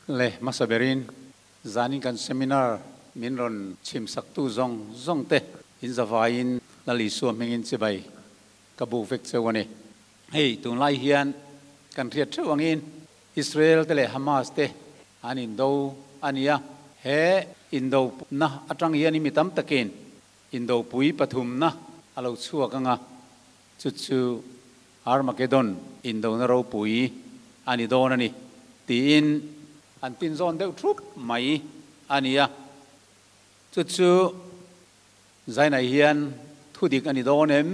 Le hmasa berin zanin kan seminar min rawn chhimsaktu zawng zawng te in zavaiin Lal Isua hmingin chibai ka buk vek cheu a ni. Hei tunlai hian kan hriat theuh angin Israel te leh Hamas te an indo a ni a, he indo na atang hian mi tam takin indopui pathumna a lo chhuak anga, chu chu Armageddon indona ropui a ni dawn a ni tiin an tinzawn deuh thup mai a ni a, chu chu Zainai hian thu dik a ni dawn em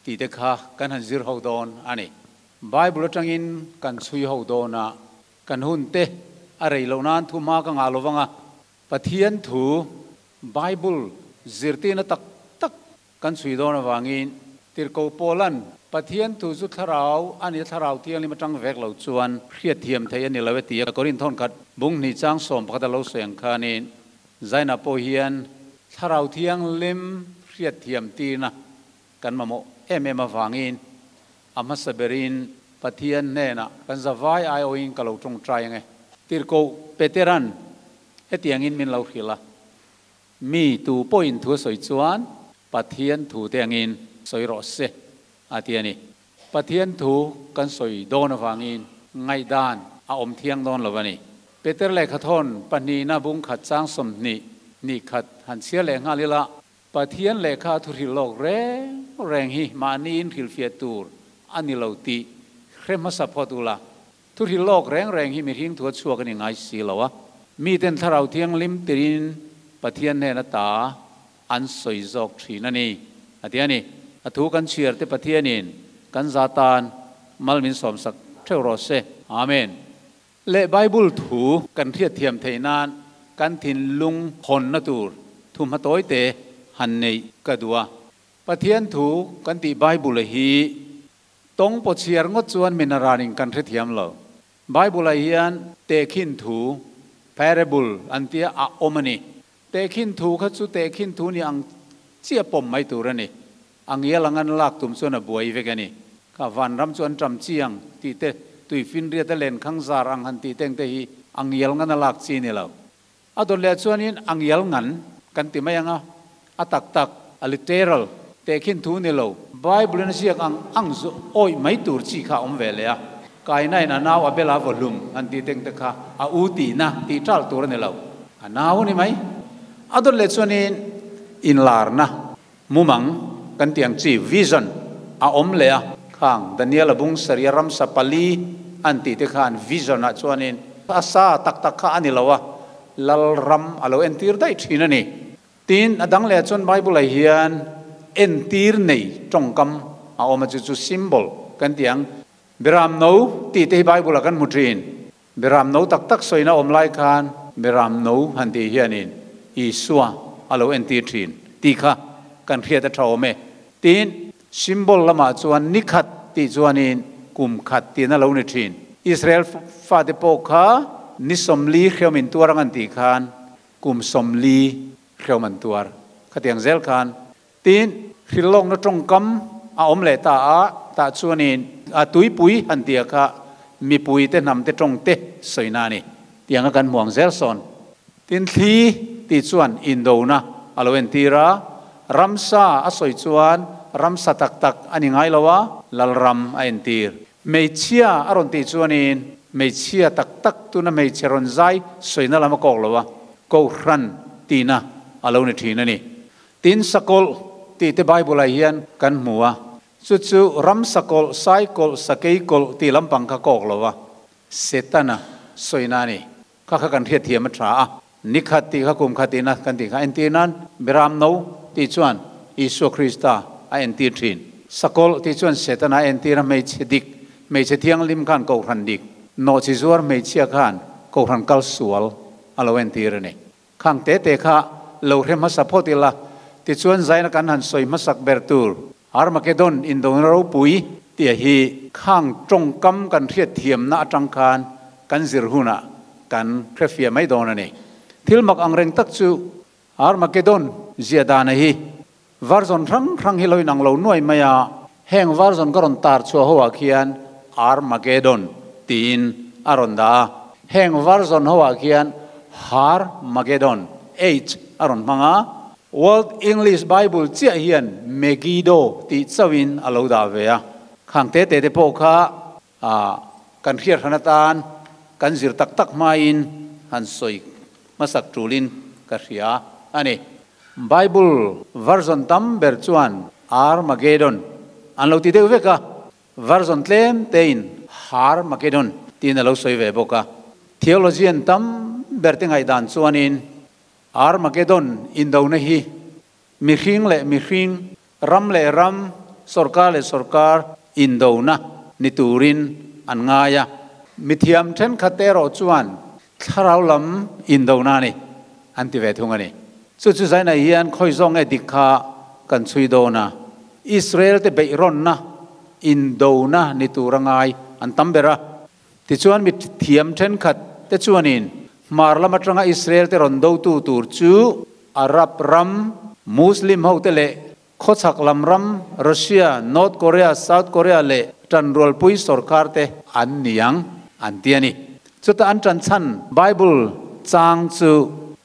tih te kha kan han zir ho dawn a ni. Bible atangin kan chhui ho dawn a, kan hun te a rei loh nan thu hma ka ngah lo vang a, Pathian thu Bible zirtirna tak tak kan chhui dawn avangin Tirhkoh Paula'n Pathian thu chu thlarau a ni a, thlarau thianghlim atang vek lo chuan hriatthiam theih a ni lo e ti a Korinth thawnkhat bung hnih chang 11 a lo sawi ang khanin Zaina pawh hian Thlarau Thianghlim hriatthiam tirna kan mamawh em em avangin a hmasa berin Pathian hnenah kan zavai aiawhin ka lo tawngtai ang e. Tirhkoh Petera'n hetiangin min lo hrilh a, Mi tu pawhin thu a sawi chuan Pathian thu te angin sawi rawh se, a ti a ni. Pathian thu kan sawi dawn avangin ngaihdan a awm thiang dawn lo a ni. Peter lehkhathawn pahnihna bung khat chang 20 ni khat han chhiar leh nghal ila, Pathian lehkha thu hrilh lawk reng reng hi mahniin hrilhfiah tur a ni lo tih hre hmasa phawt ula, thu hrilh lawk reng reng hi mihring thu a chhuak a ni ngai si lo a, miten Thlarau Thianghlim tirin Pathian hnen ata an sawi zawk thin a ni, a ti a ni. A thu kan chhiar te Pathianin kan za tan mal min sawmsak theuh rawh se. Amen. Leh Bible thu kan hriatthiam theih nan kan thinlung hawnna tur thu hmatawi te han neih ka duh a. Pathian thu kan tih Bible hi tawng pawh chhiar ngawt chuan min a ranin kan hrethiam lo. Bible-ah hian tehkhin thu, parable, an tia a awm a ni. Tehkhin thu kha chu tehkhin thu ni ang chiah pawm mai tur a ni. A ngial ang an lak tum chuan a buai vek a ni. Kha vanram chu an ṭam chiang tih te, tuifinriat a len khang zar ang han tih teng te hi a ngial ngan a lak chi ni lo. A dawt leh chuanin a ngial ngan kan ti mai ang a, a tak tak, a literal, tehkhin thu ni lo. Bible-in a ziak ang ang zu awih mai tur chi kha a awm ve leh a, Kainain a nau Abel-a vaw hlum an tih teng te kha a u tihna tih ṭal tur a ni lo. A nau a ni mai. A dawt leh chuanin inlarna mumang kan tih ang chi, vision, a awm leh a. Khang Daniel-a bung saria ramsa pali an tih te khan vision-ah chuanin a sa tak tak kha a ni lo a, Lalram a lo entir daih thin a ni. Tin, a dang leh chuan Bible-ah hian entir nei tawngkam a awm a, chu chu symbol kan ti ang. Beram no tih te hi Bible-ah kan hmu thin. Beram no tak tak sawina awm lai khan Beram no han tih hianin Isua a lo entir thin tih kha kan hriat a tha awm e. Tin, symbol lamah chuan ni khat tih chuanin kum khat tihna lo ni thin. Israel fate pawh kha ni 40 hreawm intuar ang an tih khan kum 40 hreawm an tuar. Khatiang zel khan Tin, hrilhlawkna tawngkam a awm leh ta a, tah chuanin a tuipui han tia kha mipui te hnam te tawng te sawina a ni. Tianga kan hmuang zel sawn. Tin, thli tih chuan indona a lo entir a, ramsa a sawi chuan ramsa tak tak a ni ngai lo a, lalram a entir. Hmeichhia a rawn tih chuanin hmeichhia tak tak tuna hmeichhe rawn zai sawina lam a kawk lo a, kohhran tihna a lo ni thin a ni. Tin, sakawlh tih te Bible-ah hian kan hmu a, chu chu ram sakawlh, saikawlh, sakeikawlh tih lampang kha kawk lo a, Setana sawina a ni. Kha kha kan hriatthiam a tha a, ni khat tih kha kum khat tihna kan tih kha entir nan Beram no tih chuan Isua Krista a entir thin. Sakawlh tih chuan Setana a entir a, hmeichhe dik, hmeichhe thianghlim khan kohhran dik, nawhchi zuar hmeichhia khan kohhran kal sual a lo entir a ni. Khang te te kha lo hre hmasa phawt ila, tichuan zaina kan han sawi hmasak ber tur Armageddon indona ropui tia hi khang tawngkam kan hriatthiamna atang khan kan zir hunah kan hrefiah mai dawn a ni. Thil mak ang reng tak chu Armageddon ziah dana hi version hrang hrang hi lo inang lo nuai mai a, heng version ka rawn tar chhuah ho ah khian Armageddon tiin a rawn dah a. Heng version ho ah khian Har Magedon, H, a rawn hmang a, World English Bible chiah hian Megiddo tih chauhin a lo dah ve a. Khang te te te pawh kha kan hriat hran atan kan zir tak tak hmain han sawi hmasak tulin ka hria a ni. Bible version tam ber chuan Armageddon an lo ti deuh vek a. Version tlem tein Har-Magedon tiin a lo sawi ve bawk a. Theologian tam ber te ngaihdan chuanin Armageddon indona hi mihring leh mihring, ram leh ram, sorkar leh sorkar indona ni turin an ngai a. Mithiam thenkhat te erawh chuan thlarau lam indona a ni an ti ve thung a ni. Chu chu zainah hian khawi zawng nge dik kha kan chhui dawn a, Israel te beihrawnna indona ni tur a ngai an tam ber a. Tichuan mi thiam thenkhat te chuanin hmar lam atanga Israel te rawn dotu tur chu Arab ram Muslim ho te leh Khawchhak lam ram Russia, North Korea, South Korea leh ṭanrualpui sorkar te an ni ang an ti a ni. Chuta an ṭan chhan Bible chang chu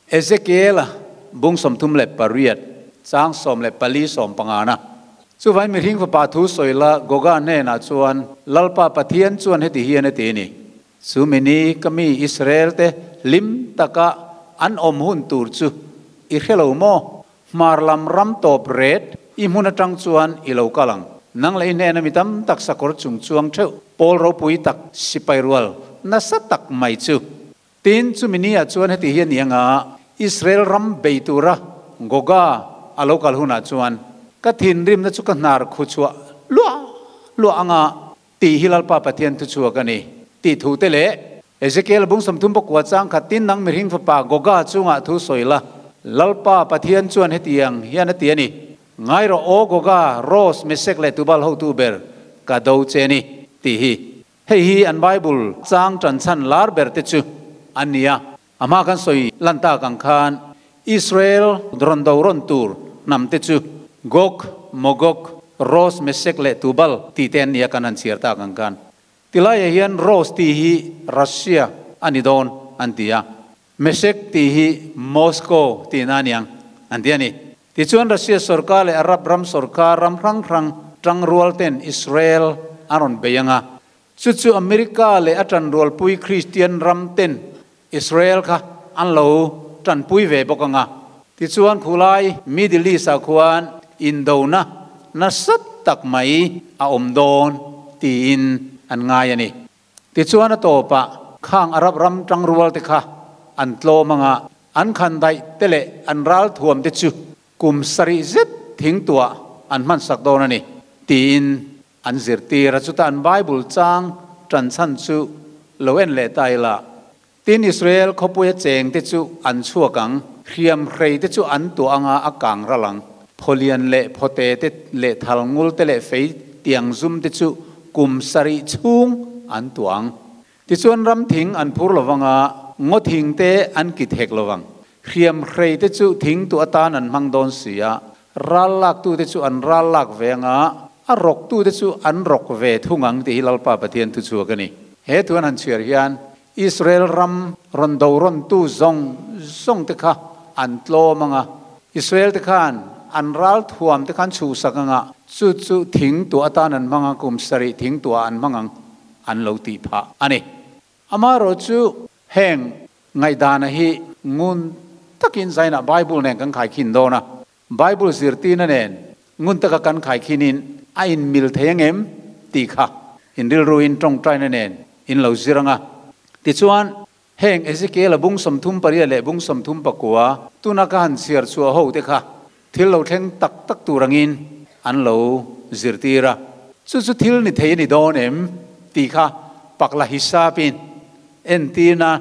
Ezekiel-a bung 38 chang 14 15 na. Chuvain mihring fapa thu sawi la Goga hnenah chuan Lalpa Pathian chuan heti hian a ti a ni, Chu mini ka mi Israel te hlim taka an awm hun tur chu i hre lo maw? Hmar lam ram tawp ret i hmun atang chuan i lo kal ang. Nang leh i hnena mi tam tak sakawr chung chuang theuh pawl ropui tak sipai rual nasa tak mai chu. Tin, chumi ni ah chuan heti hi a ni anga Israel ram bei tura Goga a lo kal hunah chuan ka thinrimna chu ka hnar khu chhuah luah luah anga Tih hi Lalpa Pathian thuchhuak a ni, tih thu te leh Ezekiel bung 39 chang khat tin nang mihring fapa Goga chungah thu sawi la, Lalpa Pathian chuan hetiang hian a ti a ni, Ngai rawh aw Goga, Ros, Mesek leh Tubal hotu ber ka do che a ni, tih hi. Hei hi an Bible chang tan chhan lar ber te chu an ni a. A hma kan sawi lan tak ang khan Israel rawn do rawn tur hnam te chu Gog, Magog, Ros, Mesek leh Tubal tih te an ni a kan han chhiar tak ang khan. Tilaiah hian Ros tih hi Russia a ni dawn an ti a, Mesek tih hi Moscow tihna a ni ang an ti a ni. Tichuan Russia sorkar leh Arab ram sorkar ram hrang hrang tangrual ten Israel an rawn bei ang a, Chu chu America leh a ṭanrualpui Kristian ram ten Israel kha an lo ṭanpui ve bawk ang a. Tichuan khulai Middle East ah khuan indona nasa tak mai a awm dawn tiin an ngai a ni. Tichuan a tawpah khang Arab ram ṭangrual te kha an tlawm ang a, an khandaih te leh an ralthuam te chu kum sarih zet thingtuah an hmansak dawn a ni tiin An zirtir a, chuta an Bible chang tan chhan chu lo en leh ta ila. Tin, Israel khawpuia chengte chu an chhuak ang, hriam hrei te chu an tuah anga a kang ral ang. Phawlian leh phawte te leh thal ngul te leh fei tiang zum te chu kum sarih chhung an tuah ang. Tichuan ram thing an phur lo vang a, ngaw thing te an kit hek lo vang. Hriam hrei te chu thing tu atan an hmang dawn si a, ral lak tu te chu an ral lak ve ang a, a rawk tu te chu an rawk ve thung ang tih hi Lalpa Pathian thu chhuak a ni. He thu an han chhiar hian Israel ram rawn do rawn tu zawng zawng te kha an tlawm ang a, Israel te khan an ral thuam te kha an chhuhsak ang a, chu chu thing tu atan an hmang a, kum sarih thing tu ah an hmang ang. an lo tih phah a ni. Amaherawhchu heng ngaihdana hi ngun takin zainah Bible nen kan khaikhin dawn a, Bible zirtirna nen ngun taka kan khaikhinin a inmil thei ang em tih kha in rilruin tawngtaina nen in lo zir ang a. Tichuan, heng Ezekiel-a bung 38 leh bung 39 tuna ka han chhiar chhuah ho te kha Thil lo thleng tak tak tur angin an lo zirtir a, chu chu thil ni thei a ni dawn em tih kha pakla hisapin entirna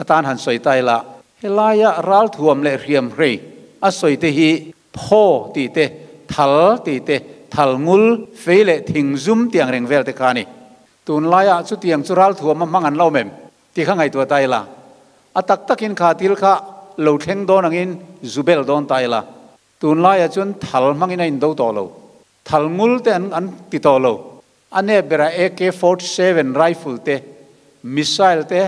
atan han sawi ta ila. Helaia ralthuam leh hriamhrei a sawi te hi phaw tih te, thal tih te, thal ngul, fei leh thing zum tih ang reng vel te kha a ni. Tunlaiah chutiang chu ralthuam a hmang an lo awm em? Ti kha ngaihtuah ta ila, a tak takin kha thil kha lo thleng dawn angin zu bel dawn ta ila, tunlaiah chuan thal hmangin a indo tawh lo, thal ngul te an an ti tawh lo, a nep berah AK 47 rifle te, missile te,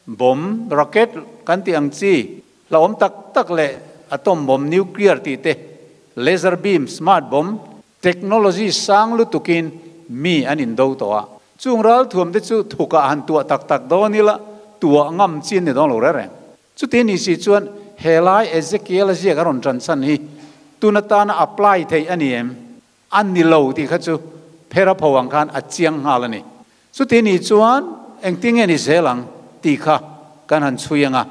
Bomb, rocket kan tih ang chi, hlauhawm tak tak leh atom bomb, nuclear tih te, laser beam, smart bomb, technology sang lutukin mi an indo tawh a. Chung ralthuam te chu thukah han tuah tak tak dawn ila tuah ngam chi an ni dawn lo reng reng. Chuti ni si chuan helai Ezekiel-a ziak a rawn tan chhan hi tun atana apply theih a ni em? A ni lo tih kha chu phera pho ang khan a chiang nghal a ni. Chuti ni chuan engtin nge ni zel ang tih kha kan han chhui ang a.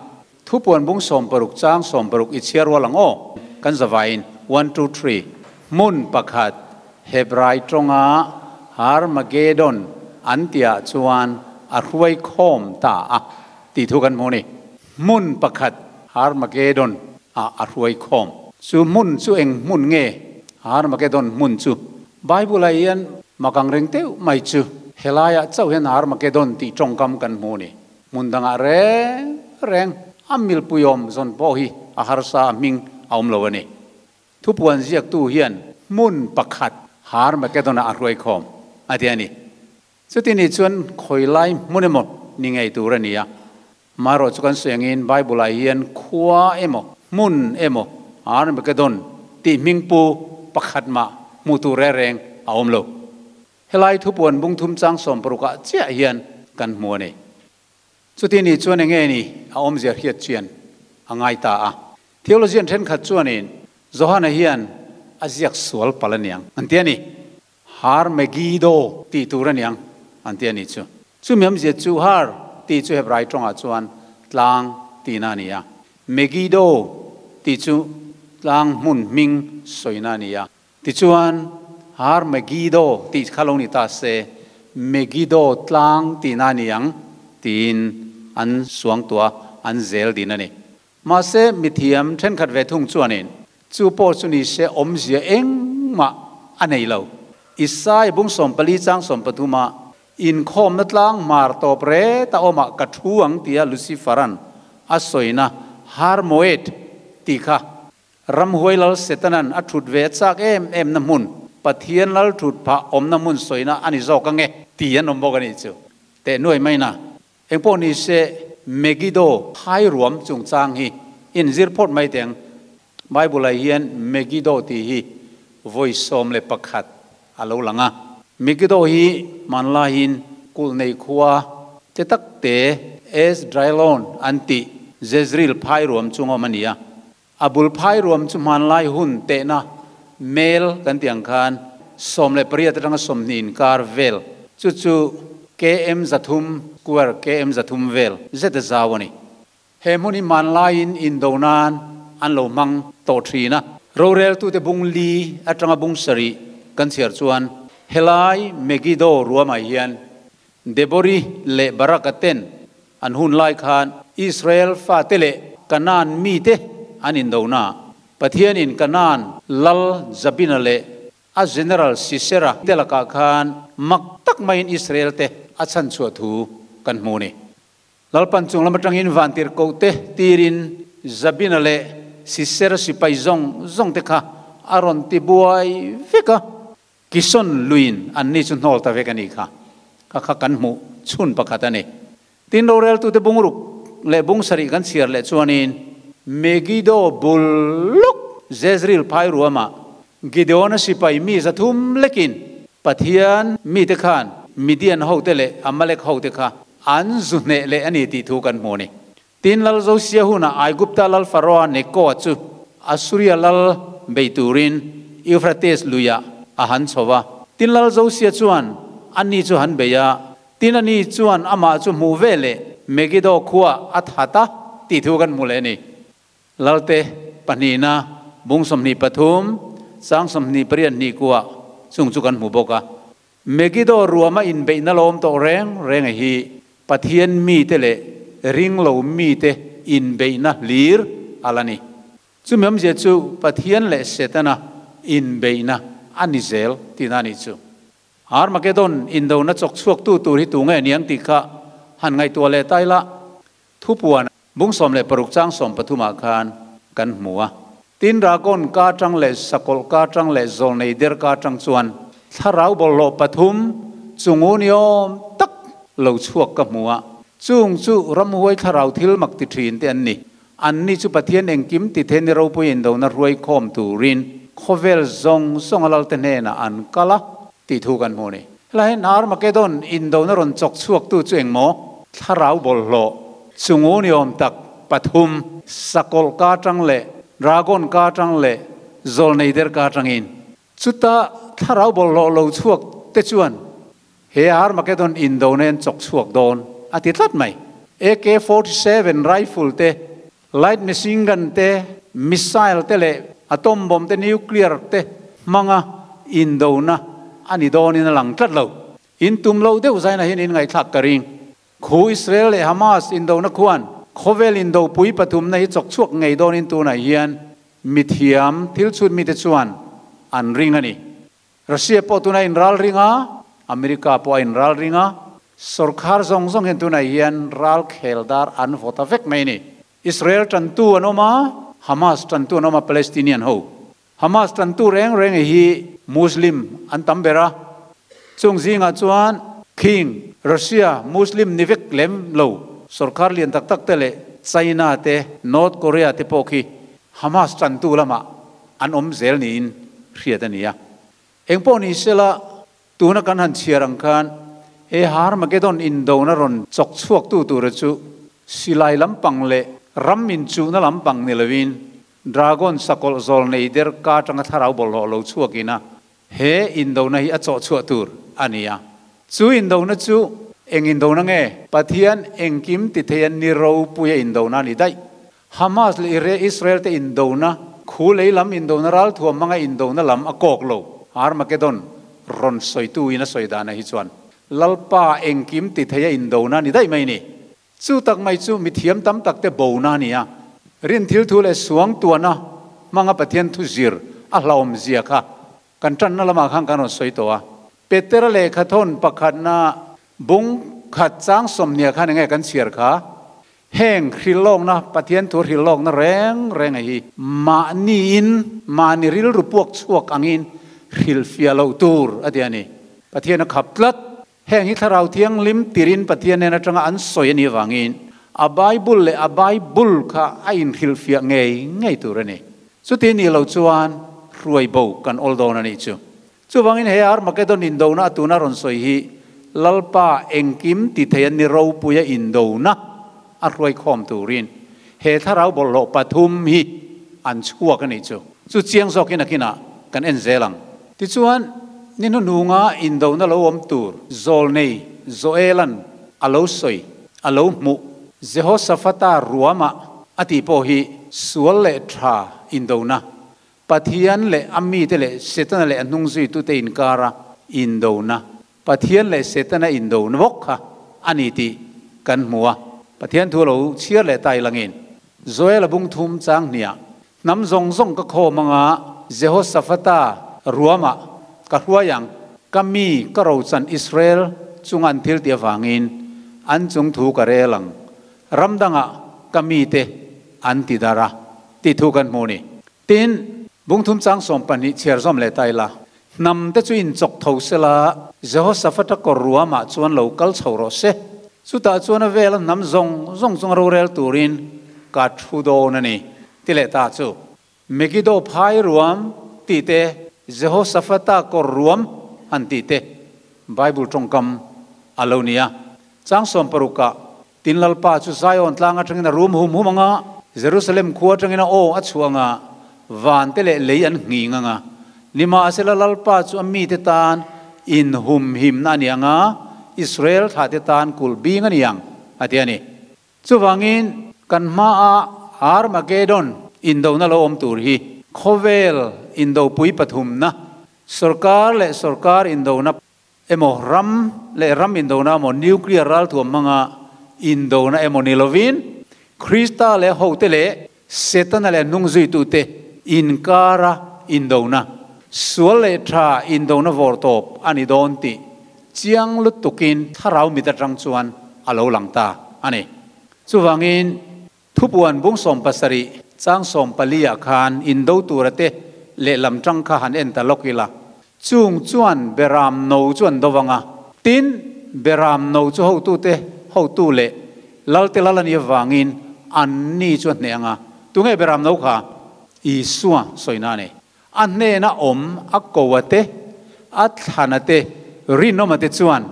Thupuan bung 60 chang 60 i chhiar rual ang aw. Kan zavaiin one two three hmun pakhat Hebrai tawnga Harmagedon an tihah chuan a hruai khawm ta a tih thu kan hmu a ni. Hmun pakhat Harmagedon ah a hruai khawm. Chu hmun chu eng hmun nge? Harmagedon hmun chu Bible ah hian mak ang reng deuh mai chu helaiah chauh hian Harmagedon tih tawngkam kan hmu a ni. Hmun dangah reng reng a milpuiawm zawn pawh hi a harsa a hming a awm lo a ni. Thupuan ziaktu hian hmun pakhat Harmagedon-ah a hruai khawm a ti a ni. Chuti ni chuan khawi lai hmun emaw ni ngei tur a ni a. Marawh chu kan sawi angin Bible-ah hian khua emaw, hmun emaw Armageddon tih hmingpu pakhat mah hmuh tur reng reng a awm lo. Helai thupuan bung thum chang 60 ah chiah hian kan hmu a ni. Chuti ni chuan enge ni a awmzia hriat chian a ngai ta a. Theologian thenkhat chuanin Johana hian a ziak sual palh aniang an ti a ni. Har Megiddo tih tur a niang an ti a nih chu. Chumi awmzia chu Har tih chu Hebrai tawngah chuan tlang tihna a ni a, Megiddo tih chu tlang hmun hming sawina a ni a. Tichuan Har Megiddo tih kha lo ni ta se, Megiddo tlang tihna a ni ang tiin an suangtuah an zel din a ni. Mahse, mithiam thenkhat ve thung chuanin chu pawh chu ni se awmzia engmah a nei lo. Isai bung 14 chang 13 ah inkhawmna tlang hmar tawp ret a awmah ka thu ang tia Lucifer-a'n a sawina Har-Moed tih kha Ramhuai lal Setanan a thut ve a chak em em na hmun, Pathian lal thut phah awmna hmun sawina a ni zawk ange ti an awm bawk a nih chu. Teh nuai maina Engpawh ni se, Megiddo phai ruam chungchang hi inzir phawt mai teh ang. Bible-ah hian Megiddo tih hi vawi 11 a lo lang a. Megiddo hi hmanlaiin kulh nei khua te tak te Esdraelon an tih Jezreel phai ruam chung awm a ni a. A bul phai ruam chu hmanlai hun tehna mel kan tih ang khan 18 atanga 20 inkar vel, chu chu KM 300, square KM 300 vel zet a zau a ni. He hmun hi hmanlaiin indo nan an lo hmang tawh thin a. Roreltute bung li atanga bung sarih kan chhiar chuan helai Megiddo ruamah hian Debori leh Baraka ten an hun lai khan Israel fate leh Kanaan mite an indona. Pathianin Kanaan lal Jabina leh a general Sisera te lakah khan mak tak maiin Israel te a chhanchhuah thu kan hmu a ni. Lalpan chung lam atangin vantirhkoh te tirin Jabina leh Sisera sipai zawng zawng te kha a rawn ti buai vek a. Kison luiin anni chu hnawl ta vek a nih kha. Kha kha kan hmuh chhun pakhat a ni. Tin roreltute bungruk leh bung sarih kan chhiar leh chuanin Megiddo bul lawk Jezreel phai ruamah Gideon-a sipai mi 300 lekin Pathian mite khan Midian hote leh Amalek hote kha an zu hneh leh a ni tih thu kan hmu a ni. Tin Lal Josia hunah Aigupta lal Faroa Nekoa chu Assuria lal bei turin Euphrates luiah a han chho va. Tin Lal Josia chuan ani chu han bei a, tin ani chuan amah chu hmuh ve leh Megiddo khuaah a that a tih thu kan hmu leh a ni. Lalte pahnihna bung 23 chang 28 hnih kuah chung chu kan hmu bawk a. Megiddo ruama inbeihna lawm tawh reng reng a hi Pathian mite leh ringlo mite inbeihna hlir a la ni. Chumi awmzia chu Pathian leh Setana inbeihna a ni zel tihna a nih chu. Armageddon indona chawk chhuaktu tur hi tunge aniang tih kha han ngaihtuah leh ta ila. Thupuan bung 16 chang 13 ah khan kan hmu a. Tin Dragon ka atang leh Sakawlh ka atang leh Zawlnei der ka atang chuan thlarau bawlhhlawh pathum chungu ni awm tak lo chhuak ka hmu a. Chung chu ramhuai thlarau thil mak ti thin te an ni. Anni chu Pathian engkim ti thei ni ropui indona hruai khawm turin khawvel zawng zawng a lalte hnenah an kal a tih thu kan hmu a ni. Helai hian Armageddon indona rawn chawk chhuaktu chu engmaw? Thlarau bawlhhlawh chungu ni awm tak pathum, sakawlh ka atang leh dragon ka atang leh zawlnei der ka atangin. Chuta thlarau bawlhhlawh lo chhuak te chuan he Armageddon indona an chawk chhuak dawn a ti tlat mai. AK 47 rifle te, light machine gun te, missile te leh atom bomb te, nuclear te hmanga indona a ni dawnin a lang tlat lo. In tum loh deuh zainah hian in ngaihthlak ka ring. Khu Israel leh Hamas indona khuan khawvel indopui pathumna hi chawk chhuak ngei dawnin tunah hian Mithiam thil chhut mite chuan an ring a ni. Russia pawh tunah inral ring a, America pawh a inral ring a, sorkar zawng zawng hian tunah hian ral khel dar an vaw ta vek mai a ni. Israel tantu an awm a, Hamas tantu an awm a, Palestinian ho. Hamas tantu reng reng hi Muslim an tam ber a, chung zingah chuan King, Russia, Muslim ni vek lem lo sorkar lian tak tak te leh China te, North Korea te pawh khi Hamas tantu lamah an awm zel niin hriat a ni a. Engpawh ni sela, tuna kan han chhiar ang khan he Harmagedon indona rawn chawk chhuaktu tura chu silai lampang leh ram inchuhna lampang ni loin Dragon sakawlh zawl nei der ka atanga thlarau bawlhhlawh lo chhuakin a he indona hi a chawh chhuah tur a ni a. Chu indona chu eng indona nge? Pathian engkim ti thei a ni ropuia indona a ni daih. Hamas leh Israel te indona, khu lei lam indona ralthuam hmanga indona lam a kawk lo. Armageddon rawn sawitu in a sawi dana hi chuan Lalpa engkim ti thei a indona a ni daih mai ni. Chu tak mai chu mithiam tam tak te bona a ni a. Rin thil thu leh suang tuana hmanga Pathian thu zir a hlauhawm zia kha kan tanna lamah khan kan rawn sawi tawh a. Petera lehkha thawn pakhatna bung khat chang sawmhniah khan enge kan chhiar kha? Heng hrilhlawkna, Pathian thu hrilhlawkna reng reng a hi mahniin mahni rilru puak chhuak angin hrilhfiah loh tur a ti a ni. Pathian a khap tlat. Heng hi Thlarau Thianghlim tirin Pathian nen atanga an sawi a nih avangin a Bible leh a Bible kha a inhrilhfiah ngei ngei tur a ni. Chuti nih loh chuan hruai bo kan awl dawn a nih chu. Chuvangin he Armageddon indona a tuna rawn sawi hi Lalpa engkim ti thei an ni ropuia indona a hruai khawm turin he thlarau bawlhhlawh pathum hi an chhuak a nih chu. Chu chiang zawkin a kinah kan en zel ang. Tichuan, ni hnuhnunga indona lo awm tur Zawlnei Joela'n a lo sawi, a lo hmuh Jehoshaphat-a ruamah a tih pawh hi sual leh tha indona, Pathian leh a mite leh Setana leh a hnungzuitute inkara indona, Pathian leh Setana indona bawk kha a ni tih kan hmu a. Pathian thu lo chhiar leh ta ilangin Joel-a bung thum chang hniah Hnam zawng zawng ka khawm anga Jehoshaphat-a ruamah ka hruai ang, ka mi ka rochan Israel chunga an thil tih avangin an chung thu ka rel ang, ram dangah ka mite an ti dar a tih thu kan hmu a ni. Tin, bungthum chang 12 chhiar zawm leh ta ila, hnam te chu inchawk tho sela Jehoshaphat-a kawr ruamah chuan lo kal chho rawh se, chutah chuan a vela hnam zawng zawng chunga rorel turin ka thu dawn a ni, ti leh ta chu. Megiddo phai ruam tih te, Jehoshaphat-a kawr ruam han tih te Bible tawngkam a lo ni a. Chang 60ah Tin Lalpa chu Zion tlang atangin a rum hum hum ang a, Jerusalem khua atangin a aw a chhuah ang a, van te leh lei an nghing ang a. Nimahsela Lalpa chu a mite tan inhumhimna a ni ang a, Israel thlahte tan kulh bing a ni ang, a ti a ni. Chuvangin kan hmaah Armageddon indona lo awm tur hi khawvel indopui pathumna, sorkar leh sorkar indona, Emaw ram leh ram indona emaw nuclear ralthuam hmanga indona emaw ni lovin Krista leh hote leh Setana leh hnungzuitute inkara indona, sual leh tha indona vawrtawp a ni dawn tih chiang lutukin thlarau mit atang chuan a lo lang ta a ni. Chuvangin Thupuan bung 70 chang 14 ah khan indo tura te lehlam tang kha han en ta lawk ila, chung chuan Beram no chu an do vang a, tin Beram no chu hotute hotu leh Lalte Lal a nih avangin anni chu a hneh ang a. Tunge Beram no kha? Isua sawina a ni. A hnena awm a ko a te, a thlan a te, rinawm a te chuan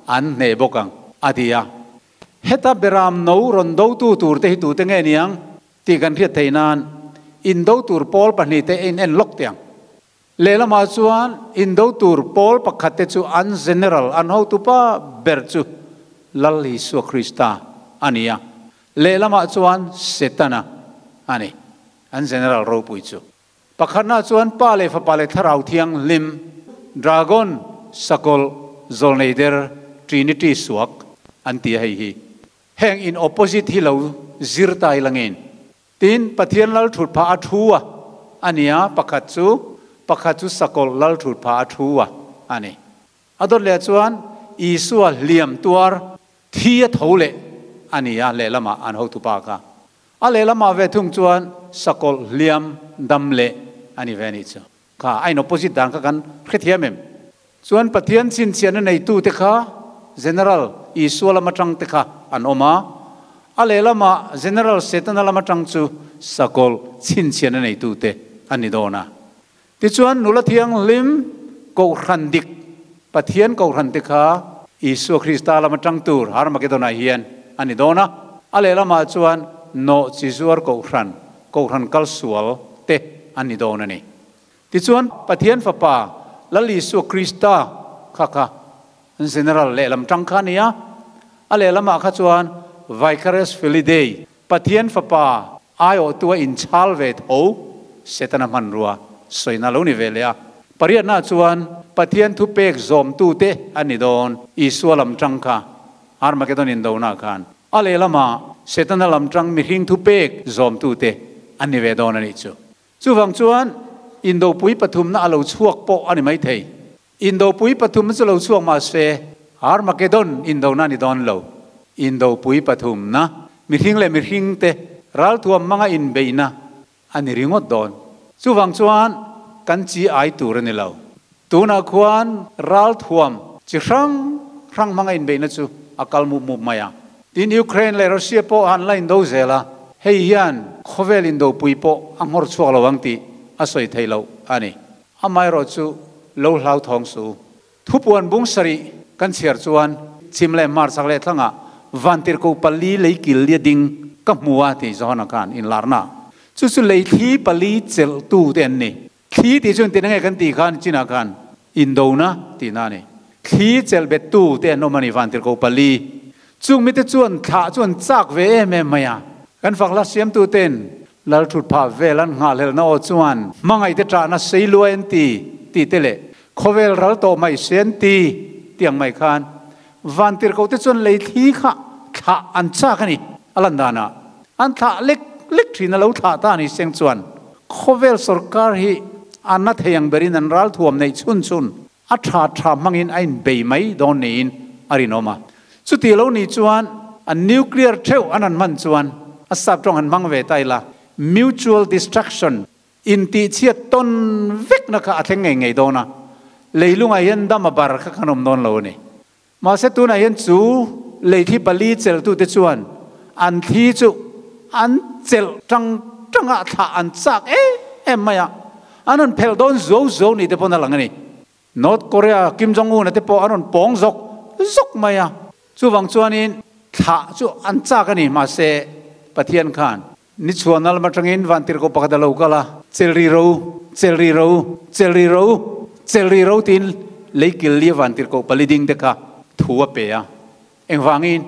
an hneh bawk ang, a ti a. Heta Beram no rawn dotu tur te hi tute nge niang tih kan hriat theih nan indo tur pawl pahnihte a in en lawk teh ang. Lehlamah chuan indo tur pawl pakhat te chu an general, an hotupa ber chu Lal Isua Krista a ni a, lehlamah chuan Setana a ni, an general ropui chu. Pakhatna chuan Pa leh Fapa leh Thlarau Thianghlim, Dragon, Sakawlh, Zawlnei der, Trinity suak an ti a hei hi. Heng in opposite hi lo zir ta ila ngein. Tin, Pathian lal thut phah a thu a a ni a, pakhat chu, pakhat chu Sakawlh lal thut phah a thu a a ni. A dawt leh chuan Isua hliam tuar thi a tho leh a ni a, lehlamah an hotupa kha. A lehlamah ve thung chuan sakawlh hliam dam leh a ni ve a nih chu. Kha a in opposite dan kha kan hrethiam em? Chuan Pathian chhinchhiahna neitute kha General Isua lam atang te kha an awm a, a lehlamah General Setana lam atang chu sakawlh chhinchhiahna neitute an ni dawn a. Tichuan nula thianghlim Kohhran dik, Pathian Kohhran te kha Isua Krista lama tang tur Harmagedon-ah hian a ni dawn a, a lehlamah chuan nawh chi zuar Kohhran, Kohhran kal sual te an ni dawn a ni. Tichuan Pathian Fapa Lal Isua Krista kha kha General lehlam tang kha a ni a, a lehlamah kha chuan Vicarious Filii Dei, Pathian Fapa aiawhtu a inchhal ve tho Setana hmanrua sawina lo ni ve leh a. Pariatna chuan Pathian thupek zawmtute a ni dawn Isua lam tang kha Armageddon indona khan a lehlamah Setana lam tang mihring thupek zawmtute an ni ve dawn a nih chu. Chuvang chuan indopui pathumna a lo chhuak pawh a ni maithei. Indopui pathumna chu lo chhuak mah se, Armageddon indona a ni dawn lo. Indopui pathumna, mihring leh mihringte ralthuam hmanga inbeihna a ni ringawt dawn. Chuvang chuan kan chi ai tur a ni lo. Tunah khuan ralthuam chi hrang hrang hmanga inbeihna chu a kal mup mup mai a. Tin, Ukraine leh Russia pawh han la indo zel a, hei hian khawvel indopui pawh a nghawr chhuak lo ang tih a sawi theih loh a ni. Amaherawh chu lo hlauthawng su. Thupuan bung sarih kan chhiar chuan chhim leh hmar chak leh thlangah vantirhkoh pali leikil lia ding ka hmu a tih Johana khan inlarna chu chu leithli pali chelhtu te an ni. Thli tih chu engtin nge kan tih khan chinah khan indona tihna a ni. Thli chelh bettu te an awm a ni vantirhkoh pali. Chung mite chuan thlah chu an chak ve em em mai a. Kan fakhla siamtu ten Lal thut phah vel an nghahhlelhna aw chuan hmangaihte ṭahna sei luai an ti tih te leh khawvel ral tawh mai se an ti tih ang mai khan vantirhkohte chuan lei thli kha thlah an chak a ni. A lan danah an thlah lek lek ṭhin a lo thlah ta a ni seng chuan khawvel sawrkar hi a na thei ang berin an ral thuam neih chhun chhun a ṭha ṭha hmangin a inbei mai dawn niin a rinawm a. Chuti lo nih chuan an nuclear theuh an han hman chuan a sap tawng han hmang ve ta ila, mutual destruction, intihchhiat tawn vekna kha a thleng ngei ngei dawn a, leilungah hian dam a bar kha kan awm dawn lo a ni. Mahse tunah hian chu leithli pali chelhtute chuan an thli chu an chelh tang tang a, thlah an chak em em mai a, an rawn phelh dawn zuau zuau ni te pawn a lang a ni. North Korea Kim Jong Un a te pawh an rawn pawng zawk zawk mai a, chuvang chuanin thlah chu an chak a ni. Mahse Pathian khan ni chhuan alm atangin vantirhkoh pakhat a lo kal a, Chelri ro, chelri ro, chelri ro, chelri ro tiin leikil lia vantirhkoh pali ding te kha thu a pe a. Engvangin?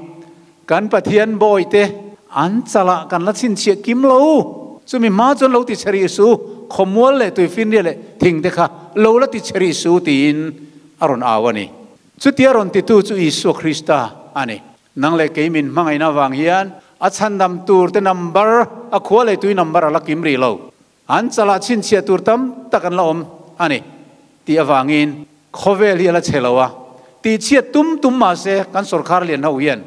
Kan Pathian bawihte an chalah kan la chhinchhiah kim lo. Chumi hma chuan lo ti chhe rih su, khawmual leh tuifinria leh thing te kha lo la ti chhe rih su tiin a rawn au a ni. Chutia rawn titu chu Isua Krista a ni. Nang leh kei min hmangaihna avang hian a chhandam tur te number, a khua leh tui number a la kim rih lo. An chalah chhinchhiah tur tam tak an la awm a ni tih avangin khawvel hi a la chhe lo a, tihchhiat tum tum mah se kan sawrkhar lian ho hian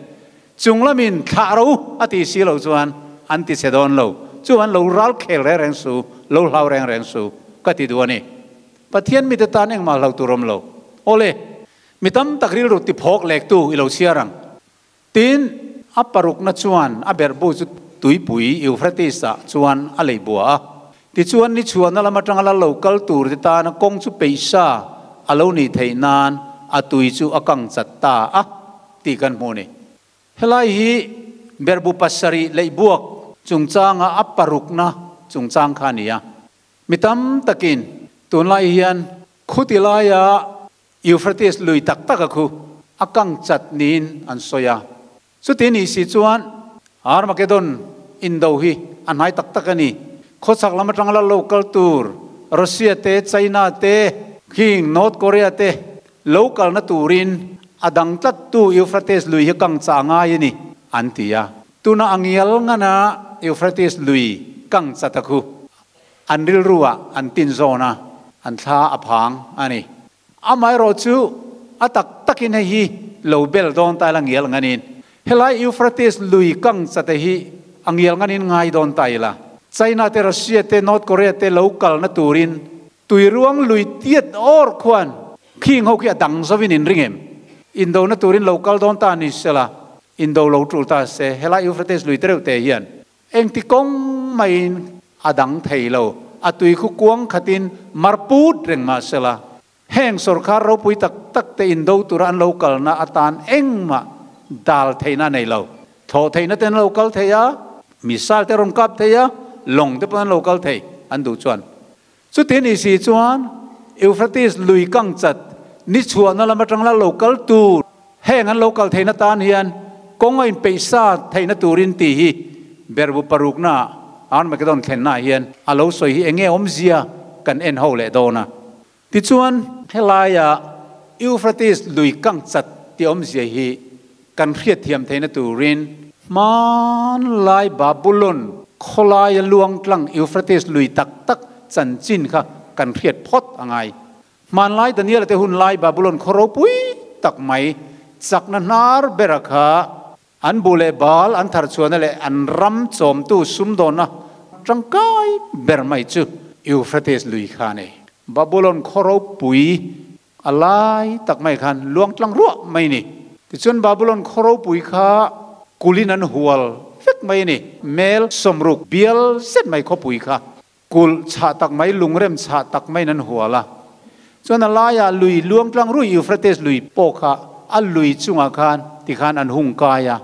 chung lamin thlah ro a tih si lo chuan an ti chhe dawn lo. Chu an lo ral khel reng reng su, lo hlau reng reng su ka ti duh a ni. Pathian mite tan engmah hlau tur awm lo. Awle, mi tam tak rilru tiphawk lektu i lo chhiar ang. Tin, A parukna chuan a berhbu chu tuipui Euphrates-ah chuan a lei bua a. Tichuan, ni chhuahna lam atanga la lo kal turte tana kawng chu peihsa a lo nih theih nan a tui chu a kang chat ta a tih kan hmu a ni. Helai hi berhbu pasarih leihbuak chungchanga a parukna chungchang kha a ni a. Mi tam takin tunlai hian khuti laia Euphrates lui tak tak a khu a kang chat niin an sawi a. Chuti nih si chuan Armageddon indo hi a hnai tak tak a ni. Khawchhak lam atanga la lo kal tur Russia te, China te, khing North Korea te lo kalna turin a dang tlattu Euphrates lui hi kang chah ngai a ni an ti a. Tuna a ngial ngana Euphrates lui kang chat a khu an rilru ah an tin zawn a, an thla a phang a ni. Amaherawh chu a tak takin hei hi lo bel dawn ta ila ngial nganin helai Euphrates lui kang chate hi a ngial nganin ngai dawn ta ila. China te Russia te North Korea te lo kalna turin tuiruang lui tiat awr khuan khing ho khi a dang zovin in ring em? Indona turin lo kal dawn ta ni sela indo lo tul ta se helai Euphrates lui tereuh te hian Engti kawng maiin a dang thei lo, a tui khu kuang khatin mar put reng mah sela, heng sorkar ropui tak tak te indo tura an lo kalna atan engmah dal theihna a nei lo. Thlawh theihna te an lo kal thei a, missile te rawn kap thei a, lawng te pawh an lo kal thei an duh chuan. Chuti ni si chuan Euphrates lui kang chat ni chhuahna lam atang la lo kal tur heng an lo kal theihna tan hian kawng a inpeih sa theihna turin tih hi berbu parukna Armageddon thlennaah hian a lo sawi hi enge awmzia kan en ho leh dawn a. Tichuan helaia Euphrates lui kang chat tih awmzia hi kan hriatthiam theihna turin hmanlai Babulon khawlaia luang tlang Euphrates lui tak tak chanchin kha kan hriat phawt a ngai. Hmanlai Daniela te hun lai Babulon khaw ropui tak mai chakna hnar bera kha an bu leh bal an thar chhuahna leh an ram chawmtu sumdawnna tangkai ber mai chu Euphrates lui kha a ni. Babulon khaw ropui A lai tak mai khan luang tlang ruah mai ni. Tichuan Babulon khaw ropui kha kulin an hual vek mai a ni. Mel sawmruk bial zet mai khawpui kha kulh chhah tak mai, lungrem chhah tak maiin an hual a. Chuan a laiah lui luang tlang ruih Euphrates lui pawh kha a lui chungah khan tikhan an hung kai a.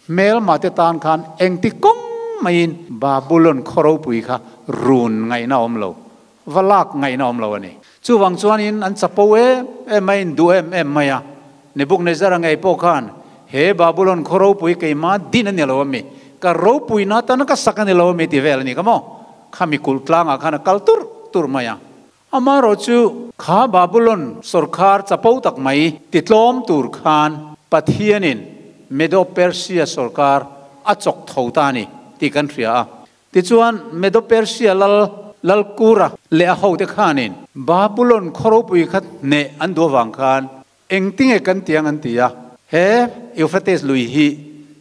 Hmelma te tan khan engti kawng maiin Babulon khaw ropui kha run ngaihna a awm lo, va lak ngaihna a awm lo a ni. Chuvang chuanin an chapo em em mai, in duh em em mai a. Nebuchadnezzar-a ngei pawh khan, He Babulon khaw ropui keima din a ni lo ami? Ka ropuina atana ka sak a ni lo ami? ti vel a ni ka maw? Khami kulh tlangah khan a kal turh turh mai a. Amaherawh chu kha Babulon sawrkhar chapo tak mai titlawm tur khan Pathianin Medo-Persia sawrkar a chawk tho ta a ni tih kan hria a. Tichuan, Medo-Persia lal Lalkura leh a hote khanin Babulon khaw ropui kha hneh an duh avang khan engtinge kan ti ang an ti a, he Euphrates lui hi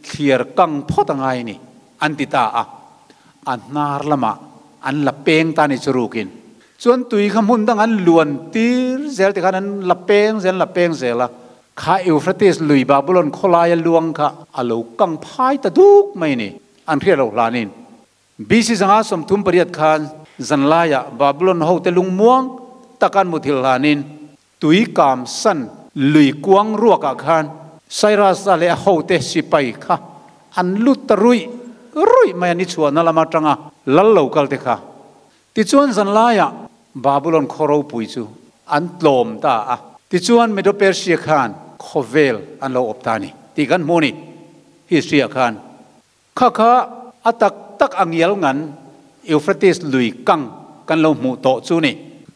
thliar kang phawt a ngai a ni an ti ta a. A hnar lamah an la peng ta a ni chu rukin. Chuan tui kha hmun dang an luan tir zel tikhan an la peng zel, an la peng zel a, kha Euphrates lui Babulon khawlaia luang kha a lo kang phai ta duk mai a ni, an hriat loh hlanin. BC 538 khan zanlaiah Babulon hote lungmuang taka an muthilh hlanin tui kam san lui kuang ruakah khan Cyrus-a leh a hote sipai kha an lut ta ruih ruih mai a, ni chhuahna lam atanga lal lo kal te kha. Tichuan zanlaiah Babulon khaw ropui chu an tlawm ta a, tichuan Medo-Persia khan khawvel an lo awp ta a ni tih kan hmu a ni history-ah khan. Kha kha a tak tak a ngial ngan Euphrates lui kang kan lo hmuh tawh chu ni.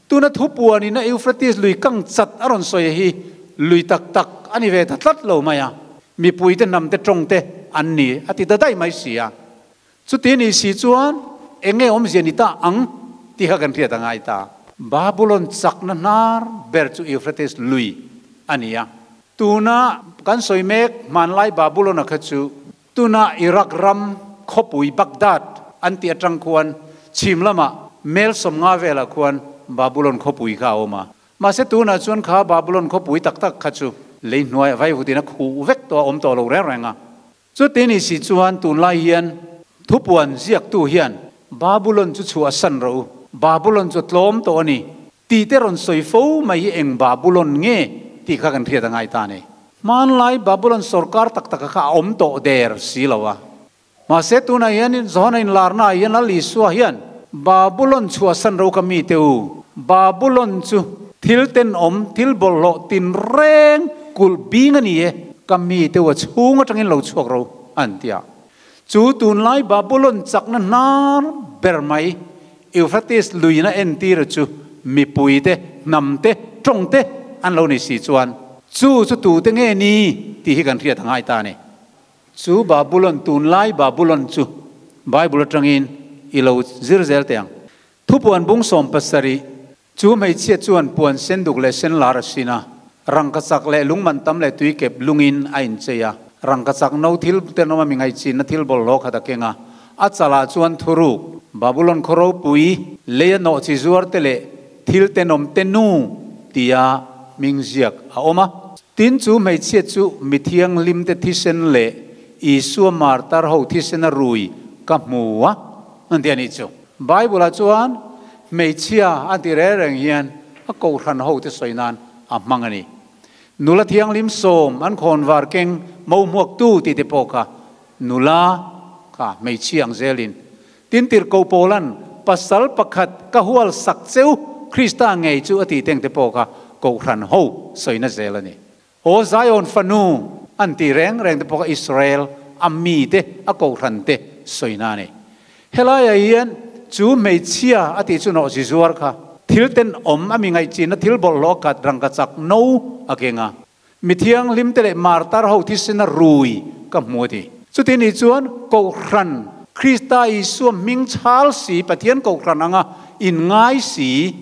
Tuna thu puanin a Euphrates lui kang chat a rawn sawi hi lui tak tak a ni ve ta tlat lo mai a, mipuite hnamte tawngte an ni a ti ta daih mai si a. Chuti ni si chuan eng nge awmzia ni ta ang tih kha kan hriat a ngai ta. Babulon chakna hnar ber chu Euphrates lui a ni a. Tuna kan sawi mek hmanlai Babulon-a kha chu tuna Iraq ram khawpui Baghdad an tih atang khuan chhim lamah mel 50 velah khuan Babulon khawpui kha a awm a. Mahse tunah chuan kha Babulon khawpui tak tak kha chu lei hnuaiah vaivutin a khuh vek tawh a, awm tawh lo reng reng a. Chuti ni si chuan tunlai hian thupuan ziaktu hian Babulon chu chhuahsan rawh u, Babulon chu tlawm tawh a ni tih te rawn sawi fo mai hi eng Babulon nge tih kha kan hriat a ngai ta a ni. Hmanlai Babulon sorkar tak taka kha a awm tawh der si lo a. Mahse tunah hian Johana inlarnaah hian Lal Isua hian Babulon chhuahsan ro ka mite u, Babulon chu thil tenawm, thil bawlhhlawh tinreng kulh bing a ni e, ka mite u a chhung atangin lo chhuak ro an ti a. Chu tunlai Babulon chakna hnar ber mai Euphrates luina entira chu mipuite, hnamte, tawngte an lo ni si chuan chu chu tute nge ni tih hi kan hriat a ngai ta a ni. Chu Babulon, tunlai Babulon chu Bible atangin i lo zir zel teh ang. Thupuan bung 70, Chu hmeichhia chuan puan sen duk leh sen lar a sin a, rangkachak leh lungman tam leh tuikep lungin a inchei a, rangkachak no thil tenawma mi ngaihchinna thil bawlhhlawh khat a keng a, a chalah chuan thuruk, Babulon khaw ropui, leia nawh chi zuar te leh thil tenawm te nu tia hming ziak a awm a. Tin, chu hmeichhia chu mi thianghlimte thisen leh Isua martar ho thisena rui ka hmu a, an ti a nih chu. Bible-ah chuan hmeichhia a ti reng reng hian a kohhran hote sawi nan a hmang a ni. Nula thianghlim sawm an khawnvar keng mo hmuaktu tih te pawh kha nula kha hmeichhia ang zelin Tin, tirhkoh Paula'n pasal pakhat ka hual sak cheu Krista ngei chu a tih teng te pawh kha kohhran ho sawina zel a ni. Aw Zion fanu an tih reng reng te pawh kha Israel a mite a kohhran te sawina a ni. Helaiah hian chu hmeichhia a tih chu nawhchi zuar kha thil tenawm a mi ngaihchinna thil bawlhhlawh a khat rangkachak no a keng a. Mi thianghlim te leh martar ho thisena rui ka hmu a ti. Chuti nih chuan Kohhran, Krista Isua hming chhal si, Pathian Kohhran anga inngai si,